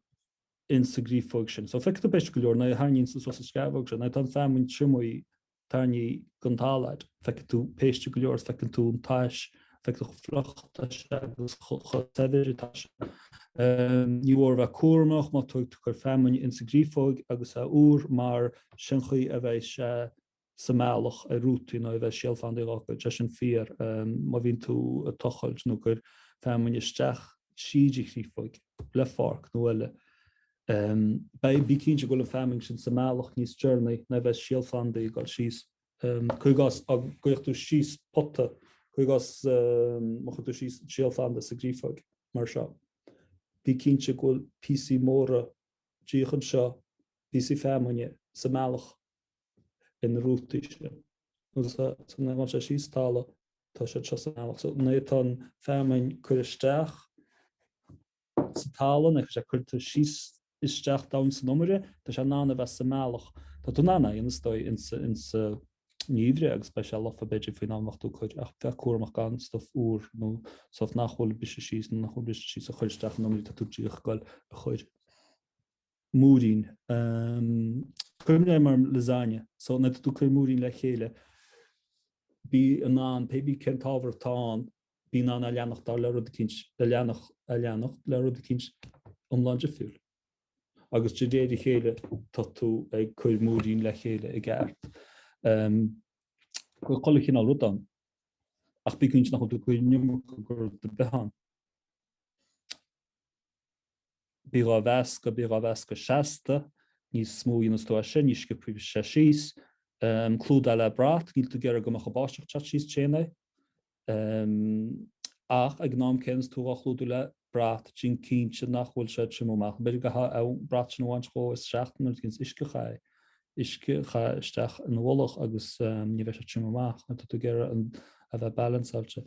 ins an gcreafóig sin. So feicfidh tú péiste go leor nuair a tharraingíonn tú suas an screamhóg sin, nuair atá an feamainn triomaithe tarraingthe den talamh a'd, feiceann tú péiste go leor, feiceann tú an tais, feiceann tú chomh fliuch atá sé agus chomh saibhir atá sé. Ní mór a bheith cúramach má tá tú ag cur feamainn ins an gcreafóig agus é úr mar sin chaoi a bheidh sé sa mbealach ar rútaí nó a bheidh síolphlandaí dhá gcuid, sé sin fíor má bhíonn tú ag tochailt nó ag cur feamainn isteach tríd an chreafóig le forc nó eile. Beidh, bí cinnte go bhfuil an feamainn sin sa mbealach níos deireanaí ná a bheas síolphlandaí ag dul síos. Cuir i gcás, dá gcuirfeadh tú síos pota, cuir i gcás má chuir tú síos síolphlanda sa gcreafóig mar seo, bí cinnte go bhfuil píosaí móra díreach anseo, píosaí feamainne sa mbealach. ar na rútaí sin. Agus so nuair a ghabhann sé síos talamh tá siad seo sa mbealach. So nuair atá an feamainn curtha isteach sa talamh, nuair atá sé curtha síos isteach domhain san iomaire, tá sé in ann a bheith sa mbealach. Tá tú in ann é a dhéanamh is dóigh insa insa ngeimhreadh agus beidh sé lofa b'fhéidir faoin am a bheadh tú ag cur ach bheith cúramach gan stuif úr nó stuif nach bhfuil briste síos nó nach bhfuil briste síos a chur isteach in iomaire tá tú díreach ag goil a chur. Múirín. Cuimhnigh air mar lasagne. So nuair atá tú ag cur múirín le chéile bí in ann pé bí cén t-ábhar atá ann bí in ann a leanacht dar le rud eicínt, a leanacht, a leanacht le rud eicínt iomlán difriúil. Agus de réir a chéile tá tú ag cur múirín le chéile i gceart. Cuir chuile chineál rud ann. Ach bí cinnte nach bhfuil tú ag cur an iomarca de rud ar bith ann. Bí dhá mheascadh, bí dhá mheascadh seasta, níos mó a dhéanas tú é sin, níos sciobtha a bheas sé síos. Clúdaigh le brat, níl tú ag iarraidh go mbeadh an báisteach ag teacht síos trína é. Ach ag an am céanna is tú dhá chlúdú le brat, déan cinnte nach bhfuil sé ag triomú amach. B'fhéidir go gcaithfeá an brat sin a bhaint dhó is seachtain nó rud éigin, uisce a chaith, uisce a chaith isteach ina mhullach agus ní bheidh sé ag triomú amach. Tá tú ag iarraidh a bheith balanceáilte.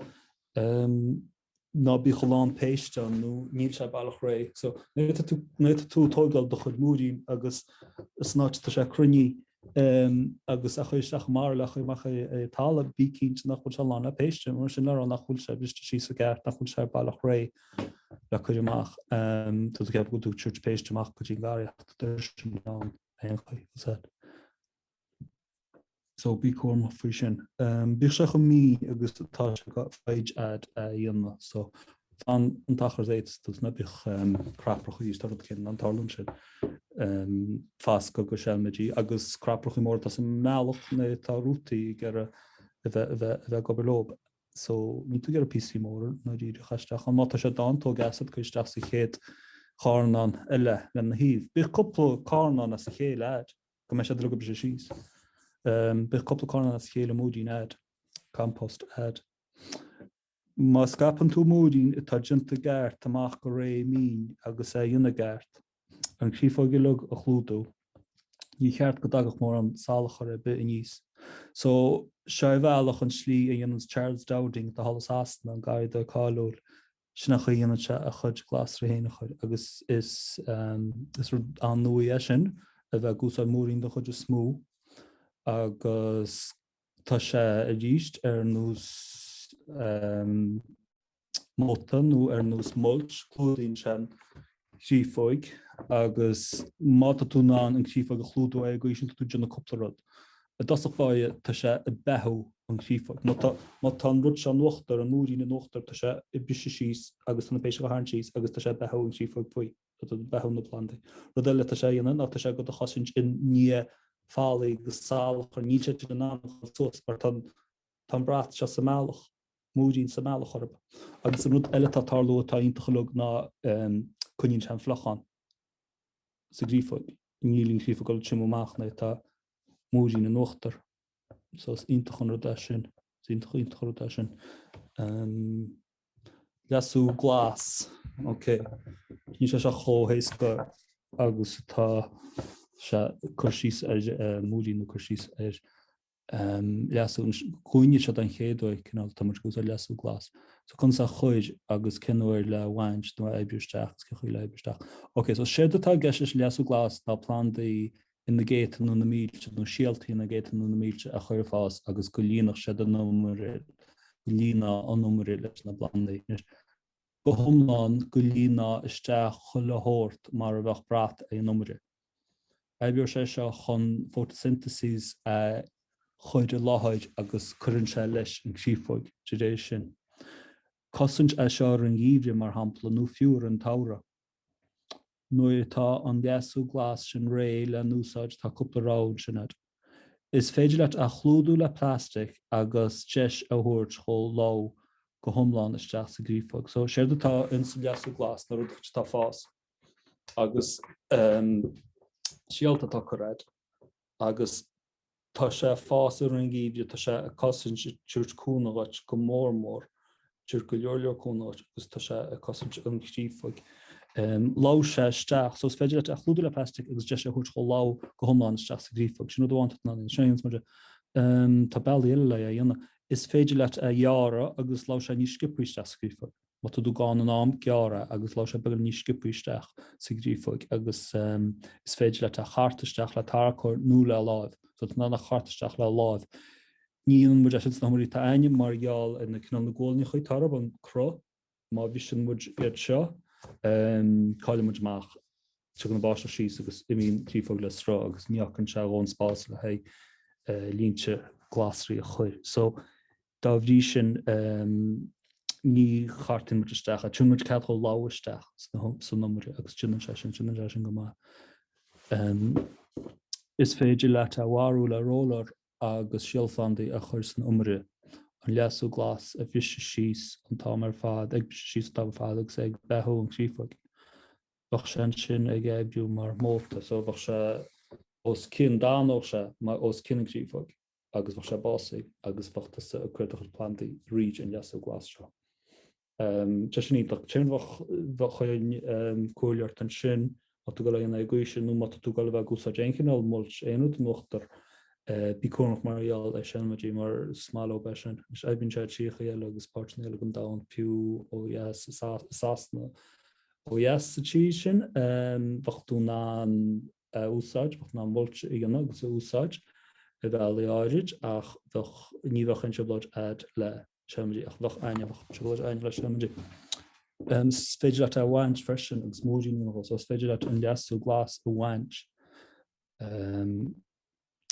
ná bíodh a lán péiste ann nó níl sé baileach réidh. So nuair atá tú nuair atá tú ag tógáil do chuid múirín agus san áit atá sé cruinnithe agus a chur isteach i mbarra le chur amach ar an talamh, bí cinnte nach bhfuil sé lán le péiste, mar sin le rá nach bhfuil sé briste síos i gceart, nach bhfuil sé baileach réidh le cur amach. Tá tú ag ceapadh go bhfuil tú ag tabhairt péiste amach go dtí an garraí ach tá sin ann aon chaoi. So bí cúramach faoi sin. Bíodh sé chomh mín agus atá sé go foighid a'd a dhéanamh. So fan an t-achar is a fhéadas tú, ná bíodh craprach arís, tá rud éicint in ann tarlú ansin. Fascadh go seilmidí agus craprachaí móra atá sa mbealach nuair atá rútaí ag iarraidh a bheith a bheith a bheith ag obair leob. So níl tú ag iarraidh píosaí móra nó díreach a chur isteach ann. Má tá sé ann, tóg as iad, cuir isteach sa chéad charnán eile lena thaobh. Bíodh cúpla carnán as a chéile a'd. go mbeidh sé uilig briste síos. Bíodh cúpla carnán as a chéile múirín a'd, compost a'd. Má scaipeann tú múirín atá déanta i gceart amach go réidh mín agus é a dhéanamh i gceart, an chréafóg uilig a chlúdú, ní cheart go dtagadh mórán salachar ar bith aníos. So, seo é bealach an slí a dhéananns Charles Dowding atá thall i Sasana, an garraíodóir cáiliúil, Sin an chaoi a dhéanann sé a chuid glasraí féin a chur agus is is rud an-nua é sin a bheith ag úsáid múirín den chuid is mó agus tá sé arís ar nós móta nó ar nós mulch, clúdaíonn sé an chréafóig agus má tá tú in ann an chréafóig a chlúdú ar an gcaoi sin tá tú ag déanamh cúpla rud. I dtosach báire tá sé ag beathú an chréafóig. Má tá, má tá an rud seo in uachtar, an múirín in uachtar, tá sé ag briseadh síos agus tá na péistí á tharraingt síos agus tá sé ag beathú an chréafóig faoi. Tá ag beathú na plandaí. Rud eile atá sé a dhéanamh ná tá sé ag dul a chosaint i ndiaidh fallaí agus salachar. Níl sé in ann a dhul suas mar tá an, tá an brat seo sa mbealach, múirín sa mbealach orthu. Agus an rud eile atá ag tarlú atá iontach uilig ná coinníonn sé an fliuchán sa gcréafóig. Níl an chréafóig ag dul ag triomú amach nuair atá múirín in uachtar. So is iontach an rud é sin. Is iontach iontach an rud é sin. Um, leasú glas. Ok. Níl sé seo chomh héasca agus atá sé cur síos ar uh, múirín nó cur síos ar leasú cuimhnigh seo don chéad uair, cineál, tá muid ag úsáid leasú glas. So conas a chur agus cén uair le bhaint nó a oibriú isteach agus cén chaoi le oibriú isteach. Ok, so séard atá i gceist leis an leasú glas ná plandaí ina gcéadta nó na mílte nó síoltaí ina gcéadta nó na mílte a chur ag fás agus go líonfadh siad an iomaire, go líonfá an iomaire leis na plandaí. Anois, go hiomlán go líonfá isteach chuile shórt mar a bheadh brat ar an iomaire. Oibreoidh sé seo chun photosynthesis a chur i láthair agus cuireann sé leis an gcréafóig de réir sin. Cosaint é seo ar an gheimhreadh, mar shampla, nó fiú ar an tsamhradh. Nuair atá an leasú glas sin réidh le n-úsáid tá cúpla rogha ansin agat. Is féidir leat a chlúdú le plastic agus deis a thabhairt dhó lobhadh go hiomlán isteach sa gcréafóig. So, séard atá ins an leasú glas ná rud atá ag fás. agus síolta atá curtha agat agus tá sé ag fás i rith an gheimhridh, tá sé ag cosaint, ag tabhairt cúnamh dhuit go mór mór, ag tabhairt go leor leor cúnamh dhuit agus tá sé ag cosaint an chréafóig. Lobhadh sé isteach, so is féidir leat é a chlúdú le plastic agus deis é a thabhairt chomh lobhadh go hiomlán isteach sa gcréafóg. Sin rud amháin atá in ann, sin a dhéananns muid. Tá bealaí eile le é a dhéanamh. Is féidir leat é a ghearradh agus lobhadh sé níos sciobthaí isteach sa gcréafóg. Má tá tú gann in am, gearr é agus lobhadh sé beagán níos sciobthaí isteach sa gcréafóg agus is féidir leat é a chartadh isteach le tarracóir nó le láimh. So tá tú in ann é a chartadh isteach le láimh. Ní dhéanann muid é sin sna hiomairí atá a'ainne mar gheall ar na cineál na guailneacha atá orthu, an cruth. Má bhriseann muid iad seo, cailleann muid amach, tagann an bháisteach síos agus imíonn créafóg le sruth agus ní fhágann sé a dhóthain spáis le haghaidh línte glasraí a chur. So, dá bhrí sin, ní chartaíonn muid isteach é. Tugann muid cead dhó lobhadh isteach san iomaire agus déanann sé sin, déanann sé sin go maith. Is féidir leat é a mharú le roller agus síolphlandaí a chur san iomaire, an leasú glas a bhriseadh síos an t-am ar fad, ag briseadh síos an t-am ar fad agus é ag beathú an chréafóig. Bheadh sé ansin ag oibriú mar móta, so bheadh sé os cionn, d'fhanódh sé mar os cionn an chréafóig agus bheadh sé básaithe agus bheadh tusa ag cur do chuid plandaí thríd an leasú glas seo. Tá sin iontach. Sin bheadh chuirfinn comhairle ort ansin, má tá tú ag dul a dhéanamh é an gcaoi sin nó má tá tú ag dul a bheith ag úsáid aon chineál mulch, aon rud in uachtar, bí cúramach mar gheall ar seilmidí mar is maith leo é sin. Anois oibríonn sé i dtíortha eile agus páirteanna eile den domhan, fiú ó dheas i Sasana. Ó dheas sa tír sin, bheadh tú in ann a úsáid, bheadh tú in ann mulch a dhéanamh agus a úsáid ar bhealaí áirid ach bheadh, ní bheadh aon trioblóid a'd le seilmidí, ach bheadh aithne, bheadh trioblóid a'ainne le seilmidí. Is féidir leat é a bhaint freisin agus múirín a dhéanamh dhó, so is féidir leat an leasú glas a bhaint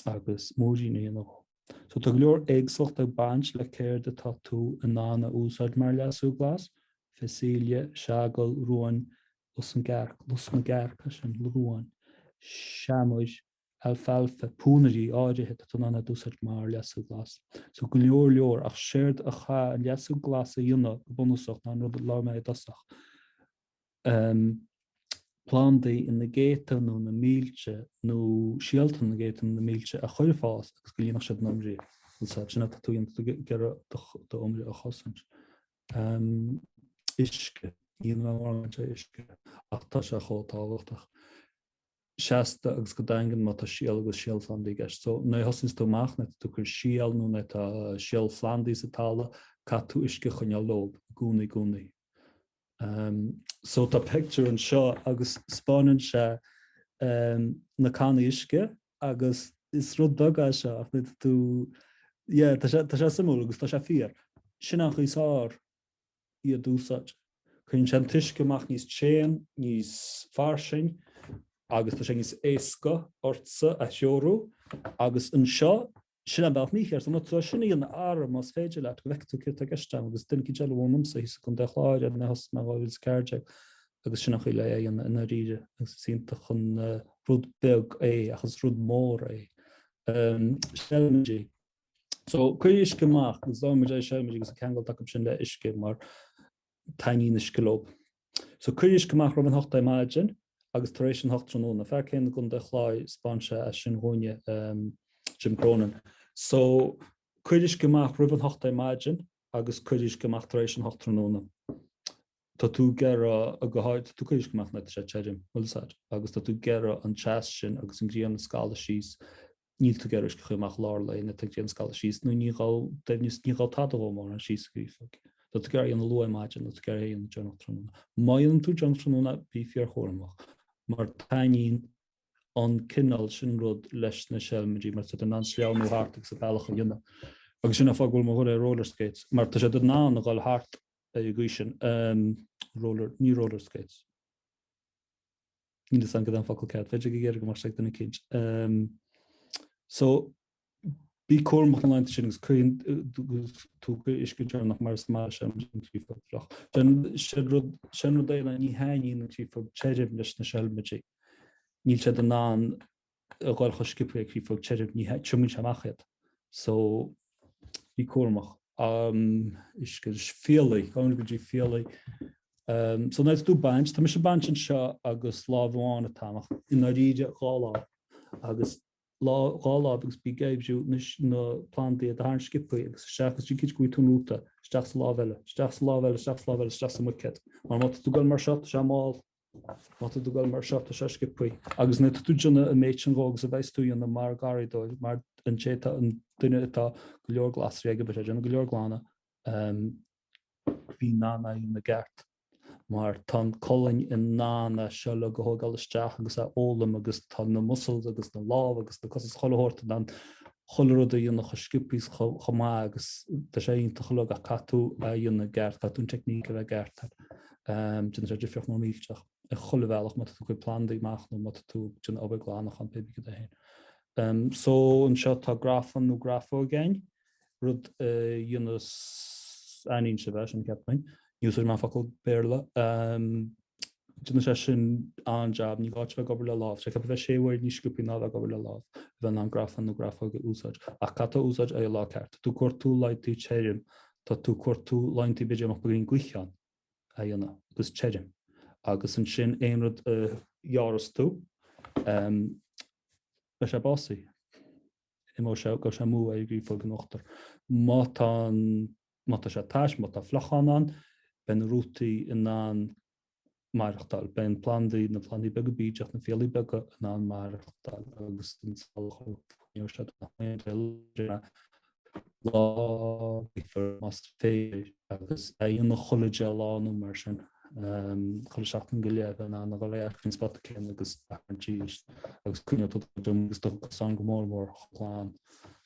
agus múirín a dhéanamh dhó. So tá go leor éagsúlacht ag baint le céard atá tú in ann a úsáid mar leasú glas, phacelia, seagal, ruan, lus na gcearc, lus na gcearc, sin, ruan, seamair, alfalfa, pónairí áirithe atá tú in ann iad a úsáid mar leasú glas. So go leor leor, ach séard a chaithfidh an leasú glas a dhéanamh go bunúsach ná an rud a labhair mé i dtosach, plandaí ina gcéadta nó na mílte nó síolta na gcéadta nó na mílte a chur ag fás agus go líonfadh siad an iomaire. Sin atá tú a dhéanamh, tá tú ag iarraidh d'iomaire a chosaint. Uisce, ní dhéanann mé mórán cainte ar uisce ach tá sé chomh tábhachtach. seasta agus go daingean má tá síol agus síolphlandaí i gceist. So, nuair a thosaíonns tú amach, nuair atá tú ag cur síol nó nuair atá síolphlandaí sa talamh, caithfidh tú uisce a choinneáil leo i gcónaí, i gcónaí. So, tá pictiúr anseo agus 'spáineann sé na cannaí uisce agus is rud beag é seo ach nuair atá tú, yeah, tá sé, tá sé suimiúil agus tá sé fíor. Sin an chaoi is fearr iad a úsáid. Cuireann sé an t-uisce amach níos tréan, níos fairsing agus tá sé níos éasca ortsa a threorú. Agus anseo, sin an bealach mícheart. So má tá sin a dhéanamh, ara, más féidir leat, go bhfeicfidh tú céard atá i gceist agam agus duine eicínt eile a mhúin domsa thíos i gContae an Chláir nuair a thosaigh mé in 2014 agus sin an chaoi le é a dhéanamh i ndáiríre agus is iontach an rud beag é ach is rud mór é. Seilmidí. So, cuir uisce amach, agus labhair muid ar seilmidí agus an ceangal atá acu sin le uisce mar taitníonn uisce leo. So, cuir uisce amach roimh an hocht ar maidin agus tar éis an hocht tráthnóna. Fear céanna i gContae an Chláir, 'spáin sé é sin dhúinne, Jim Cronin. So, cuir uisce amach roimh an hocht ar maidin agus cuir uisce amach tar éis an hocht tráthnóna. Tá tú ag iarraidh, go háirid, tá tú ag cur uisce amach nuair atá sé tirim, bhfuil fhios a'd, agus tá tú ag iarraidh an teas sin agus an ghrian a scalladh síos níl tú ag iarraidh uisce a chur amach lár lae nuair atá an ghrian ag scalladh síos nó ní ghabh doimhneas, ní ghabh tada dhó mórán síos sa gcréafóg. Tá tú ag iarraidh a dhéanamh luath ar maidin nó tá tú ag iarraidh a dhéanamh deireanach tráthnóna. Má dhéanann tú deireanach tráthnóna bí fíorchúramach mar taitníonn an cineál sin rud leis na seilmidí mar tá siad in ann sleamhnú thart agus a bealach a dhéanamh. Agus sin an fáth go bhfuil mo dhul ar roller skates mar tá siad in ann a dhul thart ar an gcaoi sin. Roller, ní roller skates. Níl fhios agam cad é an focal ceart, b'fhéidir go iarraidh go mbeadh sé ag duine eicínt. So, bí cúramach na laethanta sin agus cuireann tú uisce deireanach mar is maith leis an créafóg fliuch. Sin rud, sin rud é ní thaitníonn an créafóg tirim leis na seilmidí. Níl siad in ann a dhul chomh sciobtha le créafóg tirim, ní triomaíonn sé amach iad. So, bí cúramach. Uisce, fiailí, gabhaim go dtí fiailí. So nuair atá tú ag baint, tá mise ag baint anseo agus lámh amháin atá agam ach i ndáiríre dhá lámh agus lá, dhá lámh agus bí ag oibriú na, na plandaí a tharraingt sciobtha agus isteach agus déan cinnte go bhfaighidh tú an rúta, isteach sa lámh eile, isteach sa lámh eile, isteach sa lámh eile, isteach sa mbuicéad. Mar má tá tú ag dul mar seo, tá sé mall. Má tá tú ag dul mar seo, tá sé sciobthaí. Agus nuair atá tú ag déanamh an méid sin dhó agus a bheas tú a dhéanamh mar gharraíodóir, mar an té atá, an duine atá go leor glasraí aige, beidh sé ag déanamh go leor glanadh, bí in ann é a dhéanamh i gceart. Mar tá an colainn in ann é seo uilig a thógáil isteach agus a fhoghlaim agus tá na muscles agus na lámha agus na cosa is chuile shórt in ann chuile rud a dhéanamh chomh sciobthaí is chomh maith agus tá sé iontach uilig ach caithfidh tú é a dhéanamh i gceart, caithfidh tú an teicníc a bheith i gceart air. Déanann sé difríocht mór millteach i chuile bhealach má tá tú ag cur plandaí amach nó má tá tú ag déanamh obair glanacháin pé bith cad é féin. So anseo tá grafán nó grafóg againn, rud a dhéanas, aithníonn sibh é sin ceapaim, ní úsáidim an focal Béarla. Déanann sé sin an-jab, ní gá duit bheith ag obair le lámh. Tá sé ceaptha bheith sé uair níos sciobthaí ná bheith ag obair le lámh, a bheith in ann grafán nó grafóg a úsáid. Ach caithfidh tú úsáid é an lá ceart. Tá tú ag cuartú laethanta tirim, tá tú ag cuartú laethanta b'fhéidir a mbeadh beagáinín gaoithe ann a dhéanamh agus tirim. Agus ansin aon rud a ghearras tú, beidh sé básaithe. Imeoidh sé, gabhfaidh sé amú ar an gcréafóg in uachtar. Má tá an, má tá sé tais, má tá fliuchán ann, beidh na rútaí in ann maireachtáil. Beidh an plandaí, na plandaí beaga bídeach, na fiailí beaga in ann maireachtáil agus an salachar coinneoidh siad lá gaofar más féidir agus é a dhéanamh chuile 10 lá nó mar sin, chuile seachtain go leith bheith in ann a dhul ar ais chuig an spota céanna agus athroinnt arís agus coinneoidh tú do agus do chosán go mór mór chomh glan.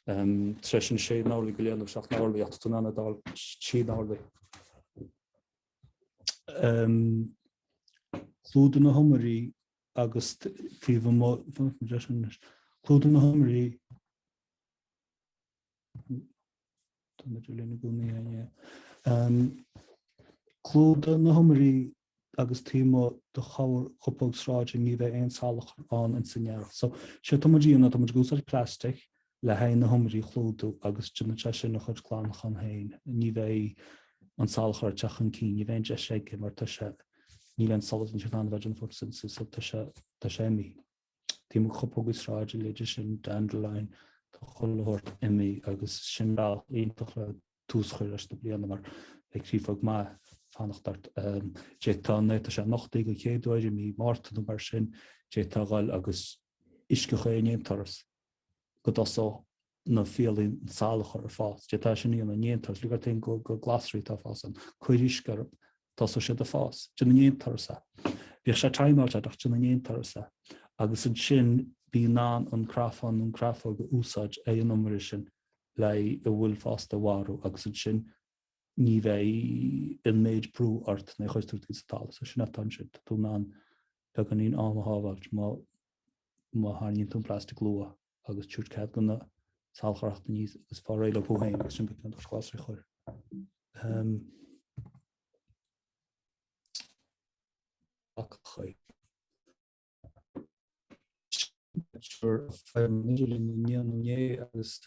Tar éis an sé n-orlaí go leith nó 7 n-orlaí ach tá tú in ann a d'fháil 3 n-orlaí. Clúdaigh na hiomairí agus taobh amuigh, clúdaigh na hiomairí, clúdaigh na hiomairí agus taobh amuigh de chupóg sráide ní bheidh aon salachar ann ins an earrach. So, séard tá muid a dhéanamh, tá muid ag úsáid plastic le haghaidh na hiomairí a chlúdú agus déanann sé sin a chuid glanacháin féin. Ní bheidh an salachar ag teacht chun cinn, ní bheidh an deis aige mar tá sé, níl aon solas, níl sé in ann a bheith ag déanamh photosynthesis so tá sé, tá sé imithe. Taobh amuigh de chupógaí sráide, leide sin, dandelion, tá chuile shórt imithe agus sin bealach iontach le tús a chur leis na bliana mar beidh créafóg maith fanacht ort. D'fhéadfá nuair atá sé nochtaithe den chéad uair i mí Márta nó mar sin, d'fhéadfá a dhul agus uisce a chur in aon turas go dtosódh na fiailí an salachar ag fás. D'fhéadfá sin a dhéanamh in aon turas, lig ort féin go glasraí atá ag fás ann, cuir uisce orthu, tosóidh siad ag fás. Déan in aon turas é. Bíodh sé timeáilte ach déan in aon turas é. Agus ansin bí in ann an crafán nó an crafóg a úsáid ar an iomaire sin le a bhfuil fásta a mharú agus ansin ní bheidh an méid brú ort nuair a chuireann tú rudaí sa talamh. So sin atá ansin. Tá tú in ann beagáinín am a shábháilt má má tharraingíonn tú an plastic luath agus tabhairt cead do na salachar theacht aníos agus fáil réidh leo thú féin agus sin beidh tú in ann do chuid glasraí a chur. Um, Inné agus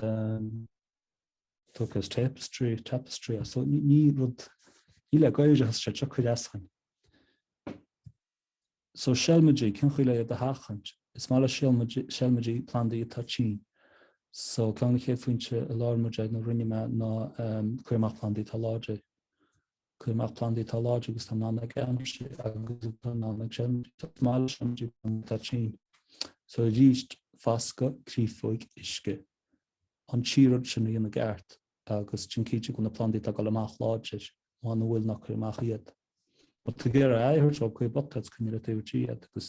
tugtha as tapestry, tapestry as. So ní rud, ní le Gaeilge atá sé seo cuir as againn. So seilmidí, cén chaoi le iad a sheachaint? Is maith le seilmidí plandaí atá tinn. So ceann na chéad phointe a labhair muid air nó rinne mé ná cuir amach plandaí atá láidir. Cuir amach plandaí atá láidir agus atá in ann ag aimsir agus atá in ann ag seilmidí. Is maith le seilmidí plandaí atá tinn. So arís, fascadh, créafóig, uisce. An trí rud sin a dhéanamh i gceart agus déan cinnte go bhfuil na plandaí atá ag dul amach láidir, muna bhfuil ná cuir amach iad. Má tá tú ag iarraidh aghaidh a thabhairt orthu, cuir bota agus coinnigh le taobh an tí iad agus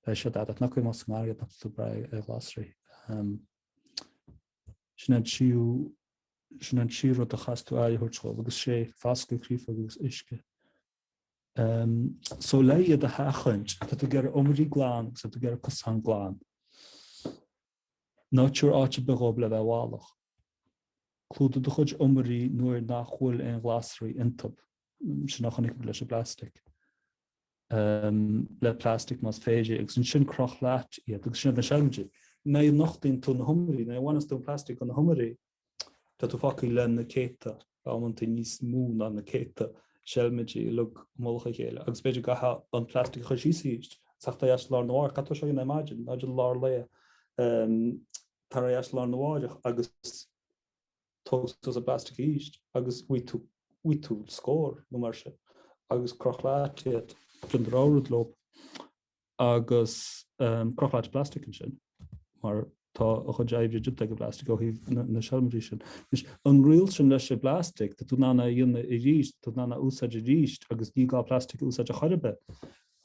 beidh siad agat. Ná cuir amach sa ngarraí iad má tá tú ag brath ar ghlasraí. Sin an tríú Sin an tríú rud a chaithfeas tú aghaidh a thabhairt dhóibh agus sé fascadh, créafóg agus uisce. So le iad a sheachaint, tá tú ag iarraidh iomairí glan agus tá tú ag iarraidh cosán glan. Ná tabhair áit ar bith dhóibh le bheith i bhfalach. Clúdaigh do chuid iomairí nuair nach bhfuil aon ghlasraí iontub. Sin a chonaic muid leis an bplastic. Le plastic más féidir agus ansin croch leat iad agus sin iad na seilmidí. Nuair a nochtaíonn tú na hiomairí, nuair a bhaineanns tú an plastic de na hiomairí, tá tú fágtha le na céadta, amantaí níos mó ná na céadta seilmidí uilig i mullach a chéile agus b'fhéidir go gcaithfeá an plastic a chur síos arís, teacht ar ais lá arna mhárach, caithfidh tú seo a dhéanamh ar maidin, ná i lár lae, tar ar ais lá arna mháireach agus tóg suas an plastic arís agus bhfaighidh tú, bhfaighidh tú scór nó mar sin agus croch leat iad, déan do rogha rud leo. Agus croch leat plastic ansin, mar tá a chuid oibre déanta ag an bplastic ó thaobh na seilmidí sin. Anois, an riail sin leis an bplastic, tá tú in ann é a dhéanamh arís, tá tú in ann é a úsáid arís agus ní gá plastic a úsáid ar chor ar bith.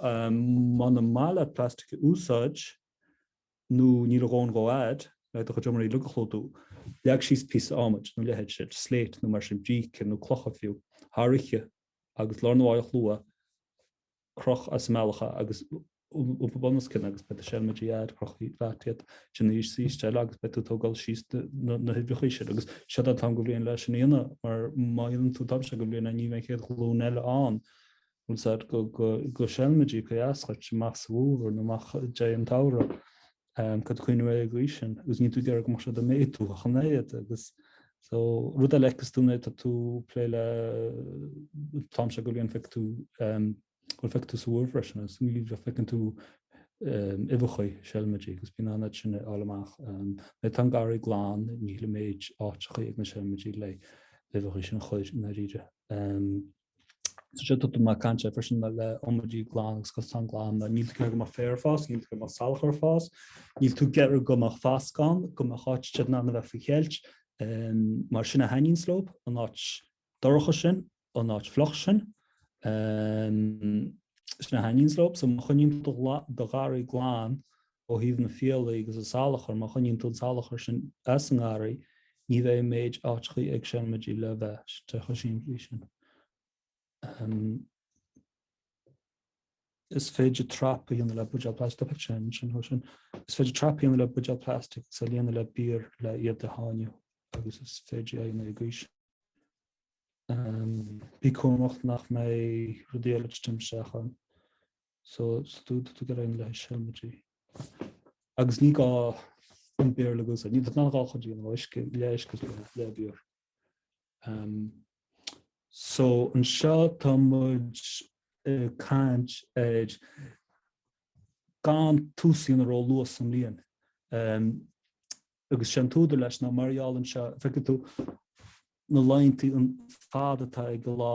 Muna maith leat plastic a úsáid, nó níl a dhóthain dhó a'd le do chuid iomairí uilig a chlúdú, leag síos píosa adhmaid nó a leithéid sin, slate nó mar sin, bríce nó clocha fiú, thar oíche agus lá arna mháireach luath, croch as an mbealach é agus iompaigh bunoscionn agus beidh do seilmidí a'd, croch leat iad, sin arís is arís eile agus beidh tú ag tógáil síos na huibheacha sin agus seo an t-am go bhliain leis sin a dhéanamh mar má dhéanann tú an t-am seo go bhliain ní bheidh an chéad ghlúin eile ann bhfuil 's a'd go seilmidí go dheas dhuit amach sa bhfómhar nó amach i dtréith an tsamhraidh. Caithfidh tú cuimhniú ar an gcaoi sin agus níl tú ag iarraidh go mbeadh siad ag méadú ach an oiread agus so rud eile fheiceas tú nuair atá tú ag plé le an t-am seo go bhliain feiceann tú bhuel feiceann tú sa bhfómhar freisin agus ní feiceann tú uibheacha seilmidí agus bíonn an sin a fháil amach. Nuair atá an garraí glan níl an méid áiteacha ag na seilmidí le uibheacha sin a chur i ndáiríre. So seo tá mé ag caint air freisin le iomairí glan agus cosán glan ná níl tú ag iarraidh go mbeadh féar ag fás, níl tú ag iarraidh go mbeadh salachar ag fás, níl tú ag iarraidh go mbeadh fasc ann, go mbeadh áit siad in ann a bheith faoi cheilt, mar sin a thaitníonns leo, an áit dorcha sin, an áit fliuch sin, sin a thaitníonns leo. So má choinníonn tú do gharraí glan ó thaobh na fiailí agus an salachar, má choinníonn tú an salachar sin as an ngarraí, ní bheidh an méid áiteachaí ag seilmidí le bheith, tá chomh simplí sin. Is féidir trap a dhéanamh le buidéal plastic, tá pictiúr ansin, ó sin. Is féidir trap a dhéanamh le buidéal plastic agus a líonadh le bior le iad a sháinniú agus is féidir é a dhéanamh i gcaoi sin. Bí cúramach nach mbeidh rudaí eile ag titim isteach ann. So, so tú tú ag iarraidh le seilmidí. Agus ní gá an bior le úsáid. Ní tá gá chun déanamh uisce le uisce le bior. Um, so anseo tá muid ag caint ar gan tús a dhéanamh ró-luath sa mbliain. Um, agus sé an t-údar leis ná mar gheall anseo, feicfidh tú na laethanta an fad atá ag an lá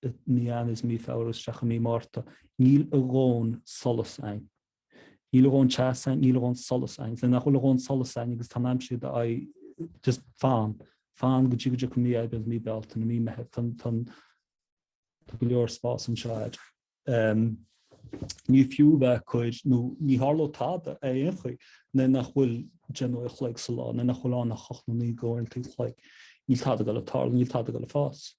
i mí Eanáir is mí Feabhra isteach i mí Márta, níl a dhóthain solas ann. Níl a dhóthain teas ann, níl a dhóthain solas ann. Nuair nach bhfuil a dhóthain solas ann agus tá an aimsir do aghaidh, just fan, fan go dtí go dtiocfaidh mí Aibreán, mí Bealtaine, mí Meitheamh, tá, tá, tá go leor spás anseo a'd. Ní fiú bheith ag cur, nó ní tharlódh tada ar aon chaoi, nuair nach bhfuil deich n-uair a chloig sa lá, nuair nach bhfuil ann ach 8 nó 9 d'uaireanta an chloig, níl tada ag dul ag tarlú, níl tada ag dul ag fás.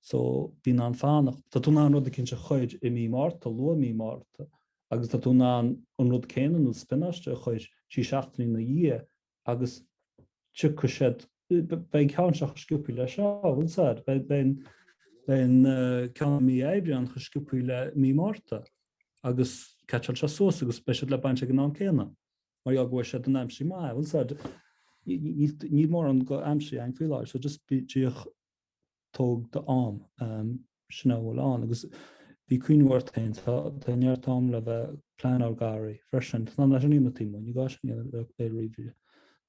So, bí in ann fanacht. Tá tú in ann rud eicínt a chur i mí Márta, luath mí Márta, agus tá tú in ann an rud céanna nó spionáiste a chur trí seachtainí ina dhiaidh agus tiocfaidh siad, beidh an ceann seo chomh sciobthaí le seo, bhfuil 's a'd, beidh an ceann i mí Aibreáin chomh sciobthaí le mí Márta agus catcháil sé suas agus beidh siad le baint ag an am céanna mar gheall go bhfuil siad in aimsir maith, bhfuil 's a'd, níl mórán go aimsir againn faoi láthair so just bíodh tóg do am, sin a bhfuil ann. Agus bí ag cuimhniú ort féin, tá neart am le bheith ag pleanáil garraí freisin. Tá an sin taobh amuigh, ní gá sin a dhéanamh ar ríomhaire.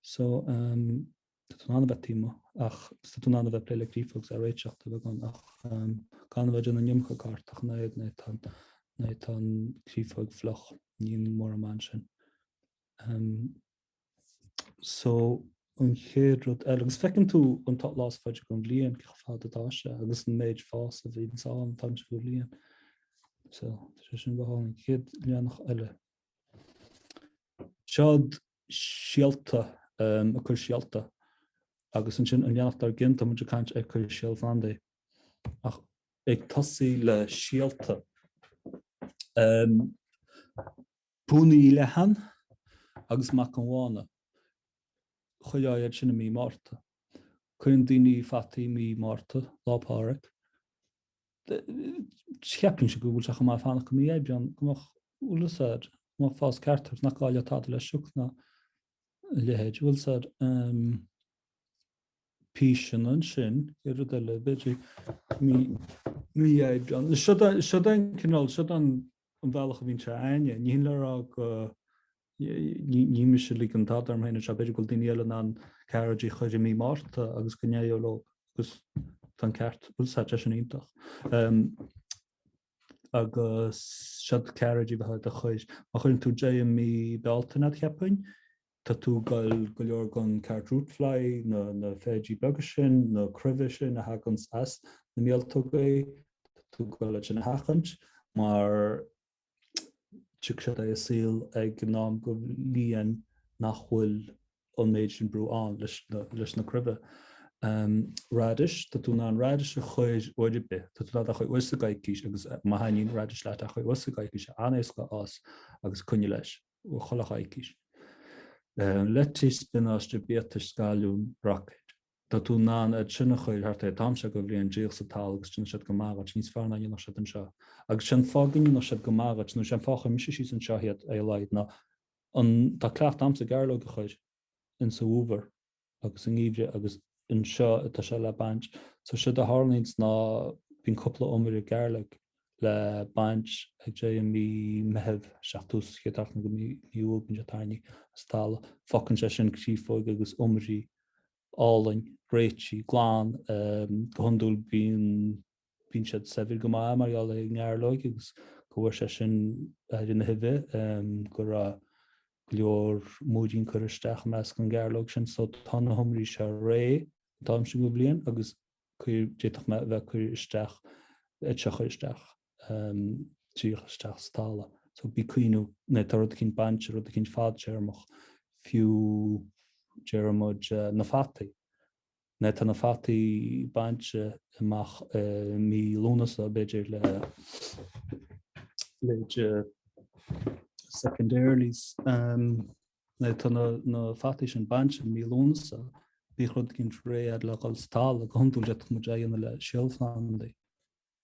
So, tá tú in ann a bheith taobh amuigh ach tá tú in ann a bheith ag plé le créafóg agus á réiteach tá beagán ach gan a bheith ag déanamh an iomarca cairt ach an oiread nuair atá nuair atá an créafóg fliuch, níl mórán maith ansin. So, an chéad rud eile, agus feiceann tú an lá is faide den bhliain, cé chomh fada atá sé, agus an méid fás a bhíonn ann an t-am seo den bhliain. So, tá sé sin go hálainn. Chéad leathanach eile. Seod síolta, um, ag cur síolta. Agus ansin an leathanach dár gcionn, tá muid ag caint ar cur síolphlandaí. Ach ag tosaí le síolta. Um, Púnaí leathan agus Mac an Bhána, chuirfeá iad sin i mí Márta. Cuireann daoine fataí i mí Márta, Lá Pádraig. Cheapfainnse go bhfuil sé chomh maith fanacht go mí Aibreán, go mbeadh, bhfuil fhios a'd, go mbeadh fás ceart ort, nach gá le tada le sioc ná a leithéid, bhfuil fhios a'd. Píseanna ansin, chéad rud eile, b'fhéidir mí, mí Aibreán. Seod é an cineál, seod é an bealach a bhíonn sé a'inne. Ní hin le rá go, ní mise ag ligean tada orm féin anseo, b'fhéidir go bhfuil daoine eile in ann cearraidí a chur i mí Márta agus go n-éireoidh leo agus tá an ceart, bhfuil fhios a'd, sé sin iontach. agus siod cearraidí a bheith do chur. Má chuireann tú deireadh mí Bealtaine iad cheapfainn, tá tú ag goil go leor den carrot root fly, na na feithidí beaga sin, na cruimhe sin a thaganns as na míoltógaí, tá tú ag goil iad sin a sheachaint mar tiocfaidh siad ar an saol ag an am go bhliain nach bhfuil an méid sin brú ann leis na, leis na cruimhe. Radish, tá tú in ann radish a chur uair ar bith, tá tú in ann a chur uair sa gcoicís agus má thaitníonn radish leat a chur uair sa gcoicís, an-éasca a fhás agus coinnigh leis chuile choicís. Lettuce, spionáiste, biatais, scailliún, roicéid. Tá tú in ann iad sin a chur thart ar an t-am seo go bhliain díreach sa talamh agus déanfaidh siad go maith dhuit, níos fearr ná dhéanfadh siad anseo. Agus sé an fáth go ndéanfadh siad go maith dhuit, nó sé an fáth a chuir mise síos anseo iad ar a laghad, ná an, tá cleachtadh a'msa gairleog a chur insa bhfómhar agus sa ngeimhreadh agus anseo atá sé le baint. So séard a tharlaíonns ná bíonn cúpla iomaire gairleog le baint ag deireadh mí Meitheamh, isteach tús chéad seachtain go mí Iúil, bíonn sé tarraingthe as an talamh. Fágann sé sin créafóig agus iomairí álainn, réitithe, glan. Go hiondúil bíonn bíonn siad saibhir go maith mar gheall ar an ngairleoig agus go bhfuair sé sin aire na huibhe, go raibh go leor múirín curtha isteach i measc an ghairleog sin. So tá na hiomairí seo réidh an t-am sin go bhliain agus cuir, d'fhéadfadh mé a bheith ag cur isteach, iad seo a chur isteach, díreach isteach sa talamh. So bí ag cuimhneamh, nuair atá rud eicínt bainte, rud eicínt fadtéarmach, fiú déarfaidh muid na fataí. Nuair atá na fataí bainte amach i mí Lúnasa, b'fhéidir le leithéid second earlies, Nuair atá na fataí sin bainte i mí Lúnasa, bíodh rud eicínt réidh a'd le dhul sa talamh. Go hiondúil d'fhéadfadh muid é a dhéanamh le síolphlandaí,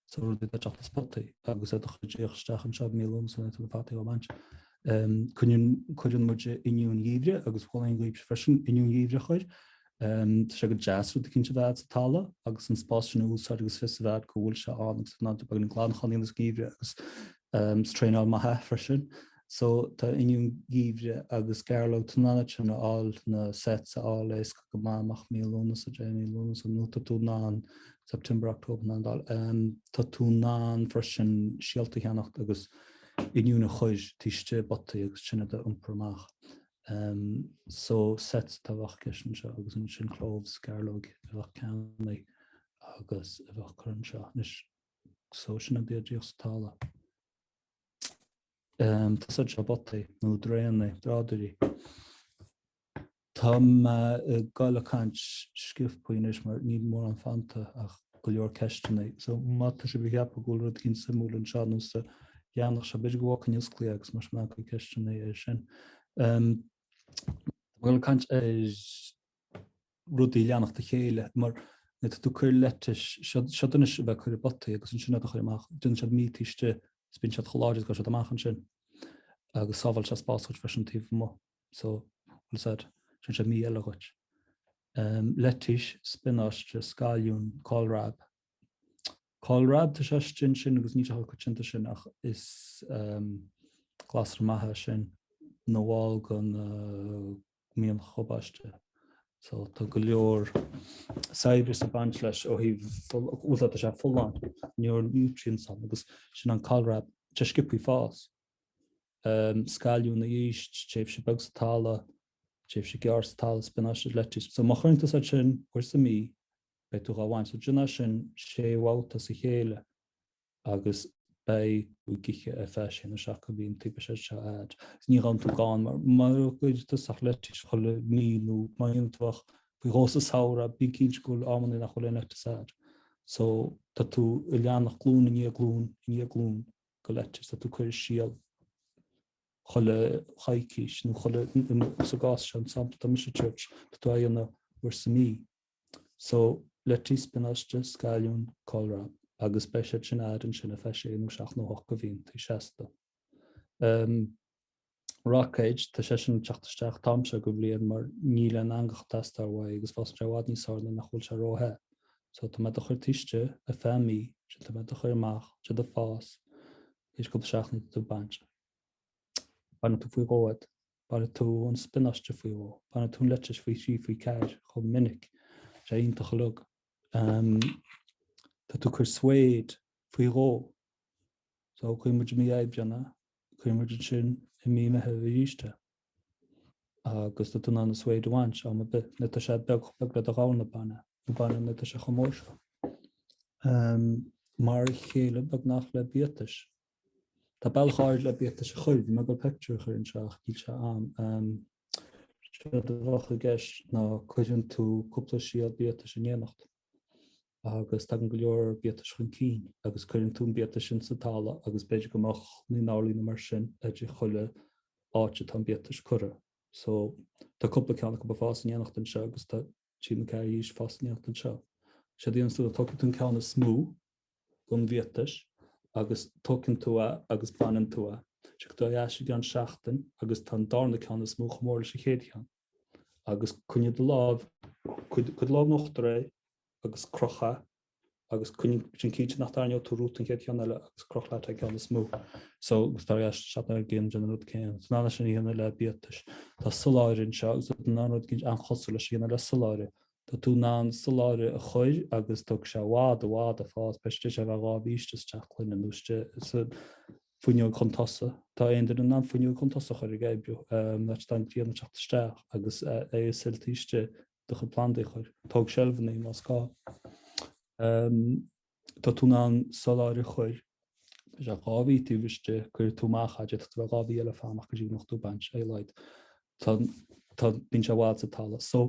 so rudaí atá ag teacht as potaí, agus iad a chur díreach isteach anseo i mí Lúnasa nuair atá na fataí á mbaint. Cuireann muid oinniúin gheimhridh agus mholfainn dhaoibhse freisin oinniúin gheimhridh a chur. Tá sé go deas rud eicínt a bheith a'd sa talamh agus an spás sin a úsáid agus fios a bheith a'd go bhfuil sé ann agus in ann beagáinín glantacháin a dhéanamh sa gheimhreadh agus is traenáil maith é freisin. So tá oinniún geimhridh agus gairleog, tá tú in ann iad sin a fháil, na sets a fháil éasca go maith amach mí Lúnasa, deireadh mí Lúnasa, nó tá tú in ann September, October in ann fháil. Tá tú in ann freisin síolta a cheannacht agus oinniún a chur taobh istigh i bpotaí agus sin iad a iompar amach. So sets atá bheadh i gceist anseo agus ansin cloves, gairleog a bheadh ceannaithe agus a bheadh curtha anseo. Anois, so sin an bia díreach sa talamh. Tá siad seo potaí nó draenaí, drádairí. Tá mé ag goil ag caint sciobthaí anois mar níl mórán fanta ach go leor ceisteanna. So má tá sibh ag ceapadh go bhfuil rud eicínt suimiúil anseo nó sa leathanach seo, b'fhéidir go bhfágfainn osclaithe agus mar sin cuir ceisteanna air sin. Tá mé ag goil ag caint ar rudaí leanacht a chéile, mar nuair atá tú ag cur lettuce, siod anois a bheith ag cur i bpotaí agus ansin iad a chur amach, déanann siad mí taobh istigh is bíonn siad chomh láidir is go siad amach ansin agus sábháil sé spás dhuit freisin taobh amuigh. So, bhfuil said, sin sé mí eile dhuit. Um, lettuce, spionáiste, scailliún, kohlrabi. Kohlrabi, tá sé istigh ansin agus níl sé chomh coitianta sin ach is um, glasra maith é sin nó bhall den uh, mianach cabáiste. So tá go leor saibhreas ag baint leis ó thaobh bhuel tá sé folláin, go leor nutrients ann agus sin an kohlrabi, tá sé sciobthaí fás. Um, scailliún arís, tréimhse beag sa talamh, tréimhse gearr sa talamh, spionáiste, lettuce. So má chuireann tú iad sin uair sa mí, beidh tú dhá bhaint. So déan é sin sé bhabhta as a chéile. agus beidh tú ag ithe ar feadh sé nó seacht de bhlianta beidh sé seo a'd. Is ní ghabhann tú gann mar mura gcuireann tú ach lettuce chuile mí nó má dhéanann tú ach faoi dhó sa samhradh bí cinnte go bhfuil amanna nach bhfuil aon lettuce a'd. So tá tú ag leanacht glúin i ndiaidh glúin i ndiaidh glúin go lettuce, tá tú ag cur síol chuile choicís nó chuile sa gcás seo an sampla atá mise ag tabhairt tá tú á dhéanamh uair sa mí. So, lettuce, spionáiste, scailliún, kohlrabi, agus beidh siad sin a'd ansin ar feadh sé nó seacht nó hocht de bhlianta seasta. Um, roicéid, tá sé sin ag teacht isteach an t-am seo go bhliain mar níl aon eangach ag teastáil uaidh agus fásann sé i bhfad níos fearr nuair nach bhfuil sé ró-the. So tá mé do chur taobh istigh ar feadh mí, sin tá mé do chur amach, tá siad ag fás, théis cúpla seachtain tá tú ag baint. Bainfidh tú faoi dhó iad. Bainfidh tú an spionáiste faoi dhó. Bainfidh tú an lettuce faoi thrí, faoi ceathair, chomh minic. Sé iontach uilig. Tá tú ag cur swede faoi dhó. So cuireann muid i mí Aibreáin é, cuireann muid ansin i mí Meitheamh arís é. Agus tá tú in ann an swede a bhaint am ar bith. Nuair atá sé beag, chomh beag le do ghamhna bain é, nó bain é nuair atá sé chomh mór seo. Mar a chéile beagnach le biatais. Tá bealach áirid le biatais a chur, bhí mé ag dul pictiúr a chur anseo ach níl sé a'm. Séard a bheadh i gceist ná cuireann tú cúpla síol biatais in éineacht. agus tagann go leor biatais chun cinn agus cuireann tú an biatais sin sa talamh agus b'fhéidir go mbeadh naoi n-orlaí nó mar sin idir chuile áit atá an biatais curtha. So tá cúpla ceann acu ag fás in éineacht anseo agus tá trí nó ceathair dhíobh ag fás in éineacht anseo. Séard a dhéananns tú ná tógfaidh tú an ceann is mó den bhiatais agus tógann tú é agus baineann tú é. Tiocfaidh tú ar ais i gceann seachtain agus tá an darna ceann is mó chomh mór leis an chéad cheann. Agus coinnigh do lámh, cuir do lámh in uachtar air agus croch é agus coinnigh sin cinnte nach dtarraingeoidh tú rúta an chéad cheann eile agus croch leat an ceann is mó. So agus tar éis seachtain ar gcionn déan an rud céanna. Tá tú in ann é sin a dhéanamh le biatais. Tá solláire anseo agus tá tú in ann rud éicint an-chosúil leis a dhéanamh le solláire. Tá tú in ann solláire a chur agus tógfaidh sé i bhfad i bhfad ag fás, beidh sé a bheith 2 mhí istigh sa teach clainne nó istigh sa fuinneog chun tosaigh. Tá aon duine in ann fuinneog chun tosaigh a chur ag oibriú, an áit atá an ghrian ag teacht isteach agus é a silt istigh do chuid plandaí a chur. Tóg seilfeanna más gá. Tá tú in ann solláire a chur, beidh sé 2 mhí taobh istigh, cuirfidh tú amach é, d'fhéadfadh tú a bheith 2 mhí eile ag fanacht go dtí go mbeadh tú ag baint, ar a laghad. Tá, tá, bíonn sé i bhfad sa talamh. So,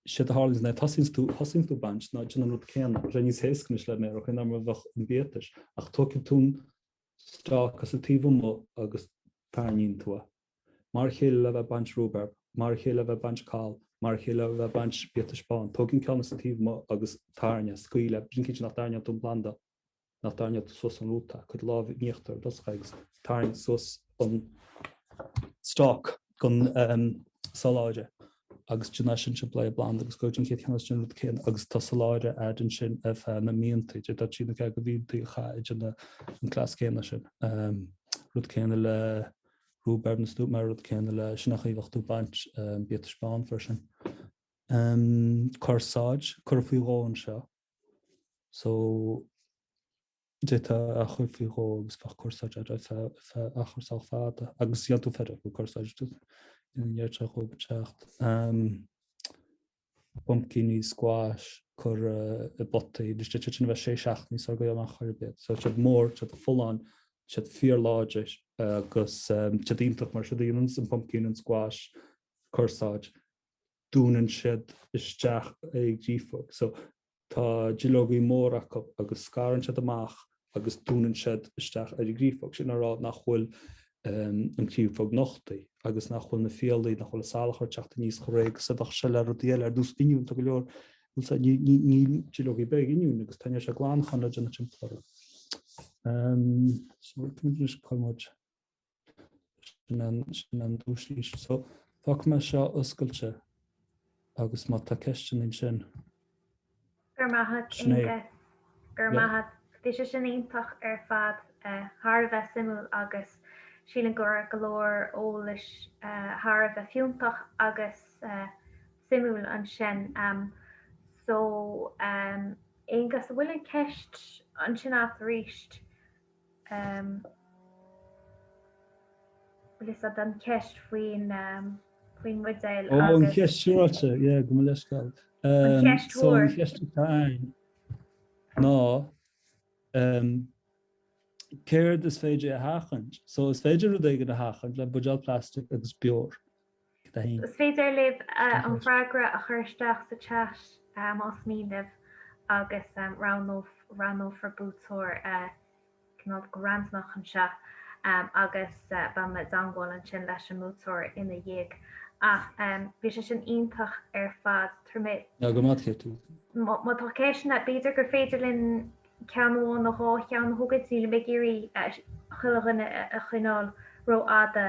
séard a tharlaíonn nuair a tosaíonns tú, thosaíonns tú ag baint ná déan an rud céanna. Tá sé níos éasca anois le méara ná mar a bheadh an biatais, ach tógfaidh tú an stalk as an taobh amuigh agus tarraingíonn tú é. Mar a chéile le bheith ag baint rhubarb, mar a chéile le bheith ag baint cál, mar a chéile le bheith ag baint biatais bán. Tóg an ceann as an taobh amuigh agus tarraing é, scaoil é, bí cinnte nach dtarraingeoidh tú an planda, nach dtarraingeoidh tú suas an rúta, cuir do lámh in íochtar i dtosach agus tarraing suas an stalk den solláire agus déan é sin timpeall ar an bplanda agus gabh an chéad cheann agus déan an rud céanna agus tá solláire a'd ansin ar feadh na míonta, d'fhéadfá trí nó ceathair de mhíontaí a chaitheamh ag déanamh an cleas céanna sin. Rud céanna le rhubarb nó stúp mar rud céanna le sin an chaoi a bheadh tú ag baint biatais bán freisin. Corsáid, curtha faoi dhó anseo. So d'fhéadfá a chur faoi dhó agus bheadh corsáid ar feadh achar sách fada agus dhéan tú feire go corsáid ina ndeir sé dhó teacht. Pumpkíní, squash, curtha i bpotaí, anois d'fhéadfadh sin a bheith sé seachtainí sara gcaoi amach ar bith. So siad mór, siad folláin, siad fíorláidir agus siad iontach mar siad a dhéanann an pumpkin, an squash, corsáid, dúnann siad isteach ar an gcréafóg. So tá duilleogaí móra acu agus scarann siad amach agus dúnann siad isteach ar an gcréafóg. Sin a rá nach bhfuil an chréafóg nochtaí agus nach bhfuil na fiailí, nach bhfuil an salachar ag teacht aníos chomh réidh agus a bheadh sé le rudaí eile ar nós oinniún. Tá go leor, níl duilleogaí beaga ag oinniún agus tá sé glantachán le déanamh timpeall orthu. So, anois cá muid. Sin an, sin an dúislís. So, fágfaidh mé seo oscailte agus má tá ceisteanna ansin. Go raibh maith agat, Sin é. Aonghus. Go raibh maith agat. Bhí sé sin iontach ar fad, thar a bheith suimiúil agus sílim go raibh go leor eolais thar a bheith fiúntach agus suimiúil ansin. So, Aonghus, an bhfuil an ceist ansin agat arís? Bhfuil fhios agat an ceist faoin faoin mbuidéal Ó, an cheist siúráilte, yeah, gabh mo leithscéal. An cheist So an mhór. cheist atá ann ná céard is féidir a sheachaint? So is féidir rud éigin a sheachaint le buidéal plastic agus bior. Cad é féin? Is féidir libh an freagra a chur isteach sa chat más mian libh agus roghnófar buaiteoir cineál go randamach anseo agus beidh mé i dteangmháil ansin leis an mbuaiteoir ina dhiaidh. Ach bhí sé sin iontach ar fad. Tar mé. Go raibh maith agat. Má tá ceisteanna, b'fhéidir gur féidir linn ceann amháin nó dhá cheann a thógaint, nílim ag iarraidh chuile dhuine a choinneáil rófhada.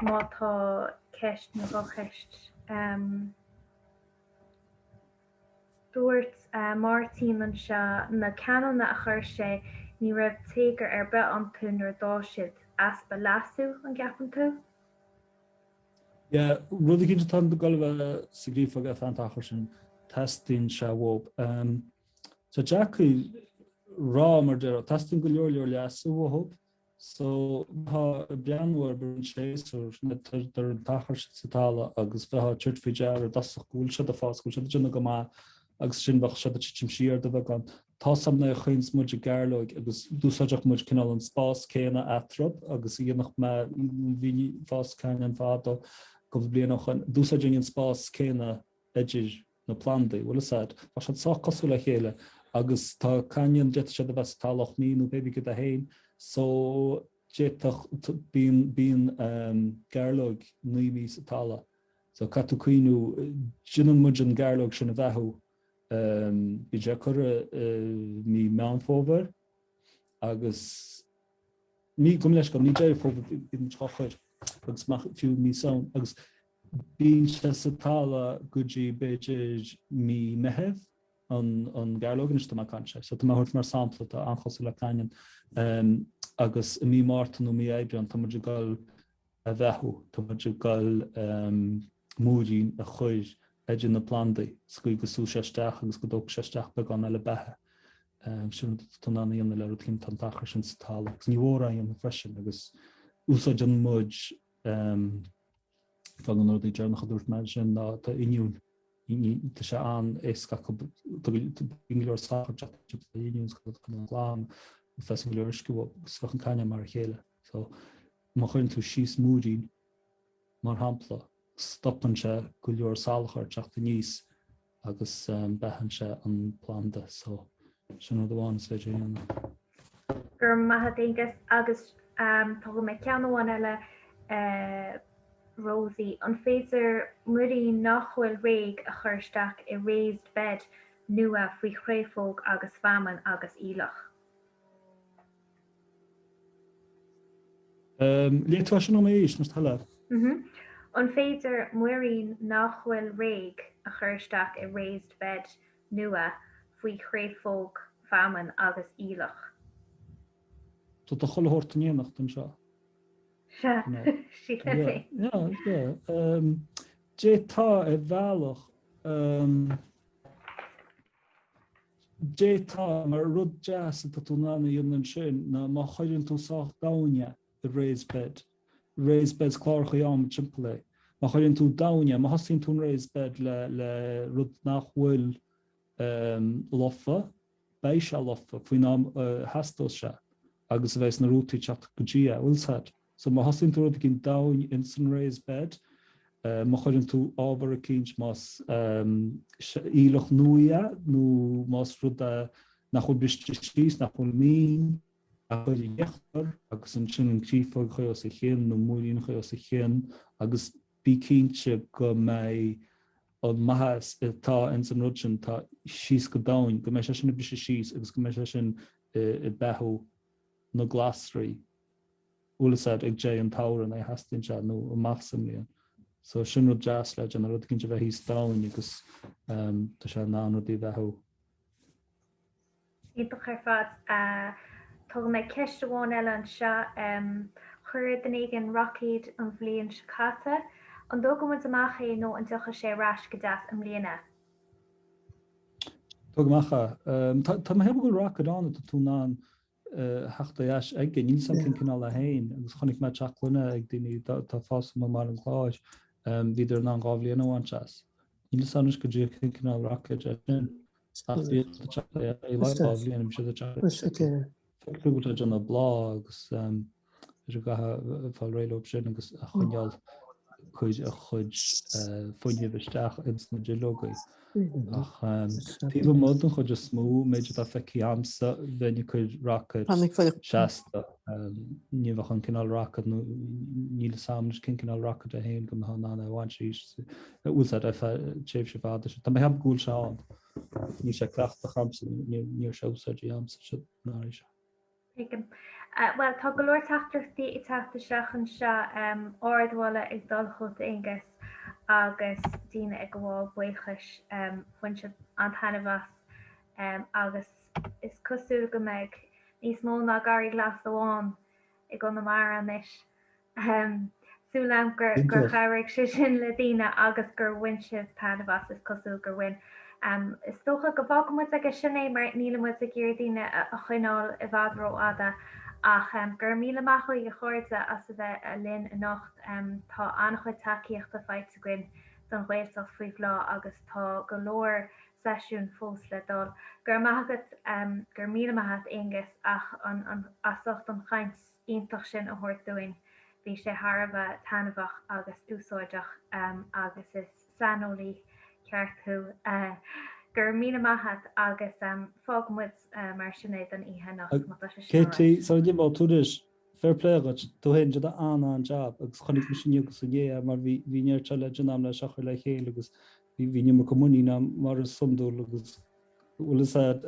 Má tá ceist nó dhá cheist. Dúirt Máirtín anseo na cananna a chuir sé, ní raibh téagar ar bith iontu nuair a d'fhás siad. Easpa leasú, an gceapann tú? Yeah, rud éicint atá ag dul a bheith sa gcréafóg ar feadh an t-achar sin, teastaíonn sé uathub. Tá deacair. Rá mar déarfá, teastaíonn go leor leor leasú uathu. So tá ag breathnú ar an séasúr ar an t-achar sa talamh agus bheifeá ag tabhairt faoi deara i dtosach go bhfuil siad ag fás, go bhfuil siad ag déanamh go maith agus sin bheadh siad ag titim siar de bheagán. Tá 's a'm nuair a chuireanns muid an gairleoig agus d'úsáideadh muid cineál an spás céanna eatarthu agus a dhéanfadh mé, bhí fás cainneann fada cúpla bliain ó shoin, d'úsáidfinn an spás céanna idir na plandaí, bhfuil 'fhios a'd. Tá siad sách cosúil le chéile agus tá cainneann, d'fhéadfadh siad a bheith sa talamh 8 mí nó pé bí céard é féin so d'fhéadfadh, bíonn, bíonn gairleoig 9 mí sa talamh so caithfidh tú cuimhniú, déanann muid an gairleog sin a bheathú, bíonn sé curtha i mí Meán Fómhair agus mí, gabh mo leithscéal, mí Deireadh Fómhair bíonn muid dhá chur agus amach fiú mí Samhain agus Bíonn sé sa talamh go dtí b'fhéidir mí Meitheamh, an gairleog anois atá mé ag caint air. So tá mé á thabhairt mar sampla atá an-chosúil le cainneann. Agus i mí Márta nó mí Aibreán tá muid ag dul a bheathú, tá muid ag dul múirín a chur idir na plandaí sa gcaoi go súfaidh sé isteach agus go dtógfaidh sé isteach beagán eile beatha. Sin rud atá in ann a dhéanamh le rud éicint atá an t-achar sin sa talamh. Agus ní mórán a dhéanamh freisin agus úsáideann muid Tá na rudaí deireanacha a dúirt mé sin ná tá oinniúin, tá sé an-éasca acu, bíonn go leor salachar ag teacht le oinniúin is go glan, agus go leor uisce uathu agus bheadh an cainneann mar a chéile. So má chuireann tú síos múirín, mar shampla, stopann sé go leor salachar teacht aníos agus beathaíonn sé an planda so sin rud amháin is féidir a dhéanamh. Go raibh maith agat Aonghus agus tógfaidh mé ceann amháin eile Rosie, an féidir muirín nach bhfuil réidh a chur isteach i raised bed nua faoi chréafóg agus feamainn agus aoileach? Léigh tú é sin dom arís, más toil leat. An féidir muirín nach bhfuil réidh a chur isteach i raised bed nua faoi chréafóg, feamainn agus aoileach? Tá do chuile shórt in éineacht anseo. Sea, sílim é. Yeah, yeah. D'fhéadfá ar bhealach. D'fhéadfá, mar rud deas atá tú in ann a dhéanamh ansin ná má chuireann tú sách domhain é i raised bed, raised beds clárachaí adhmaid timpeall é, má chuireann tú domhain é, má thosaíonn tú an raised bed le le rud nach bhfuil lofa, beidh sé lofa faoin am a theastós sé agus a bheas na rútaí ag teacht go dtí é, bhfuil 's a'd. So má thosaíonn tú rud eicínt domhain ins an raised bed, má chuireann tú ábhar eicínt, más aoileach nua é nó más rud é nach bhfuil briste síos, nach bhfuil mín, a chur in íochtar agus ansin an chréafóg a chur os a chionn nó múirín a chur os a chionn agus bí cinnte go mbeidh an maitheas atá ins an rud sin atá síos go domhain, go mbeidh sé sin ag briseadh síos agus go mbeidh sé sin ag beathú na glasraí. bhfuil 'fhios a'd ag deireadh an tsamhraidh nuair a theastaíonn sé nó amach sa mbliain. So sin rud deas le déanamh, rud eicínt a bheith thíos domhain agus tá sé in ann rudaí a bheathú. Iontach ar fad. Tógfaidh mé ceist amháin eile anseo. Chuir duine éigin roicéad an bhliain seo caite. An dtógfaidh muid amach é nó an dtiocfaidh sé ar ais go deas i mbliana? Tóg amach é. Tá mé ag ceapadh go bhfuil roicéad ann atá tú in ann theacht ar ais aige. Níl 'fhios a'm cén cineál é féin agus chonaic mé teach gloine ag daoine atá ag fás amuigh i mBaile an Chláir, bhíodar in ann 2 bhliain a bhaint as. Níl 'fhios a'm anois go díreach cén cineál roicéid é sin ach bhí siad ag teacht ar ais 2 bhliain, bhí siad ag teacht ar ais. Feictear go bhfuil sé ag déanamh bláth agus b'fhéidir go gcaithfeá fáil réidh leo sin agus a choinneáil cuir a chuid fuinnimh isteach ins na duilleogaí. Ach taobh amuigh den chuid is mó, méid atá feicthe a'msa, bheinn ag cur roicéad seasta. Ní bheadh an cineál roicéad nó níl 'fhios a'm anois cén cineál roicéad é féin go mbeifeá in ann é a bhaint arís. Bhfuil 'fhios a'd ar feadh tréimhse fada. Tá mé ag ceapadh go bhfuil sé ann. Níl sé cleachtach a'msa, ní raibh sé úsáidte a'msa sa ngarraí seo. Tuigim. Bhuel, tá go leor teachtaireachtaí ag teacht isteach anseo, ardmholadh ag dul chugat Aonghus agus daoine ag gabháil buíochais. Bhain siad an-taitneamh as agus is cosúil go mbeidh níos mó ná garraí glas amháin i gConamara anois. Súil agam gur gur chabhraigh sé sin le daoine agus gur bhain sibh taitneamh as, is cosúil gur bhain. Is dócha go bhfágfaidh muid aige sin é mar níl muid ag iarraidh daoine a choinneáil i bhfad rófhada. Ach go raibh míle maith agaibh a chairde as a bheith linn anocht. Tá an-chuid tacaíochta faighte againn don Ghaeltacht faoi bhláth agus tá go leor seisiún fós le dul. Go raibh maith agat, go raibh míle maith agat Aonghus ach an as ucht an chaint iontach sin a thabhairt dúinn. Bhí sé thar a bheith taitneamhach agus úsáideach agus is saineolaí ceart thú. Go raibh míle maith agat agus fágfaidh muid mar sin é don oíche anocht má tá sé sin alright. Katie, sara n-imeoidh tú anois, fair play dhuit, tú féin ag déanamh an-an-jab agus chonaic mise inniu agus inné é mar bhí bhí neart eile le déanamh le seo a chur le chéile agus bhí bhí an iomarca muinín agam mar is iondúil agus bhfuil fhios a'd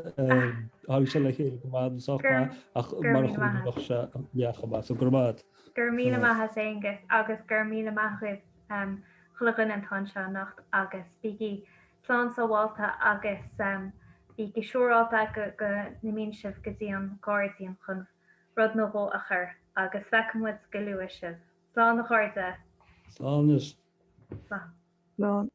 tháinig sé le chéile go maith nó sách maith ach mar a chuala bheadh sé leath chomh maith so go raibh maith agat. Go raibh míle maith agat Aonghus agus go raibh míle maith agaibh chuile dhuine atá anseo anocht agus bígí slán sábhálta agus bígí siúrálta go go n-imíonn sibh go dtí an gairdín chun rud nó dhó a chur agus feicfidh muid go luath sibh. Slán a chairde. Slán anois. Slán. Slán.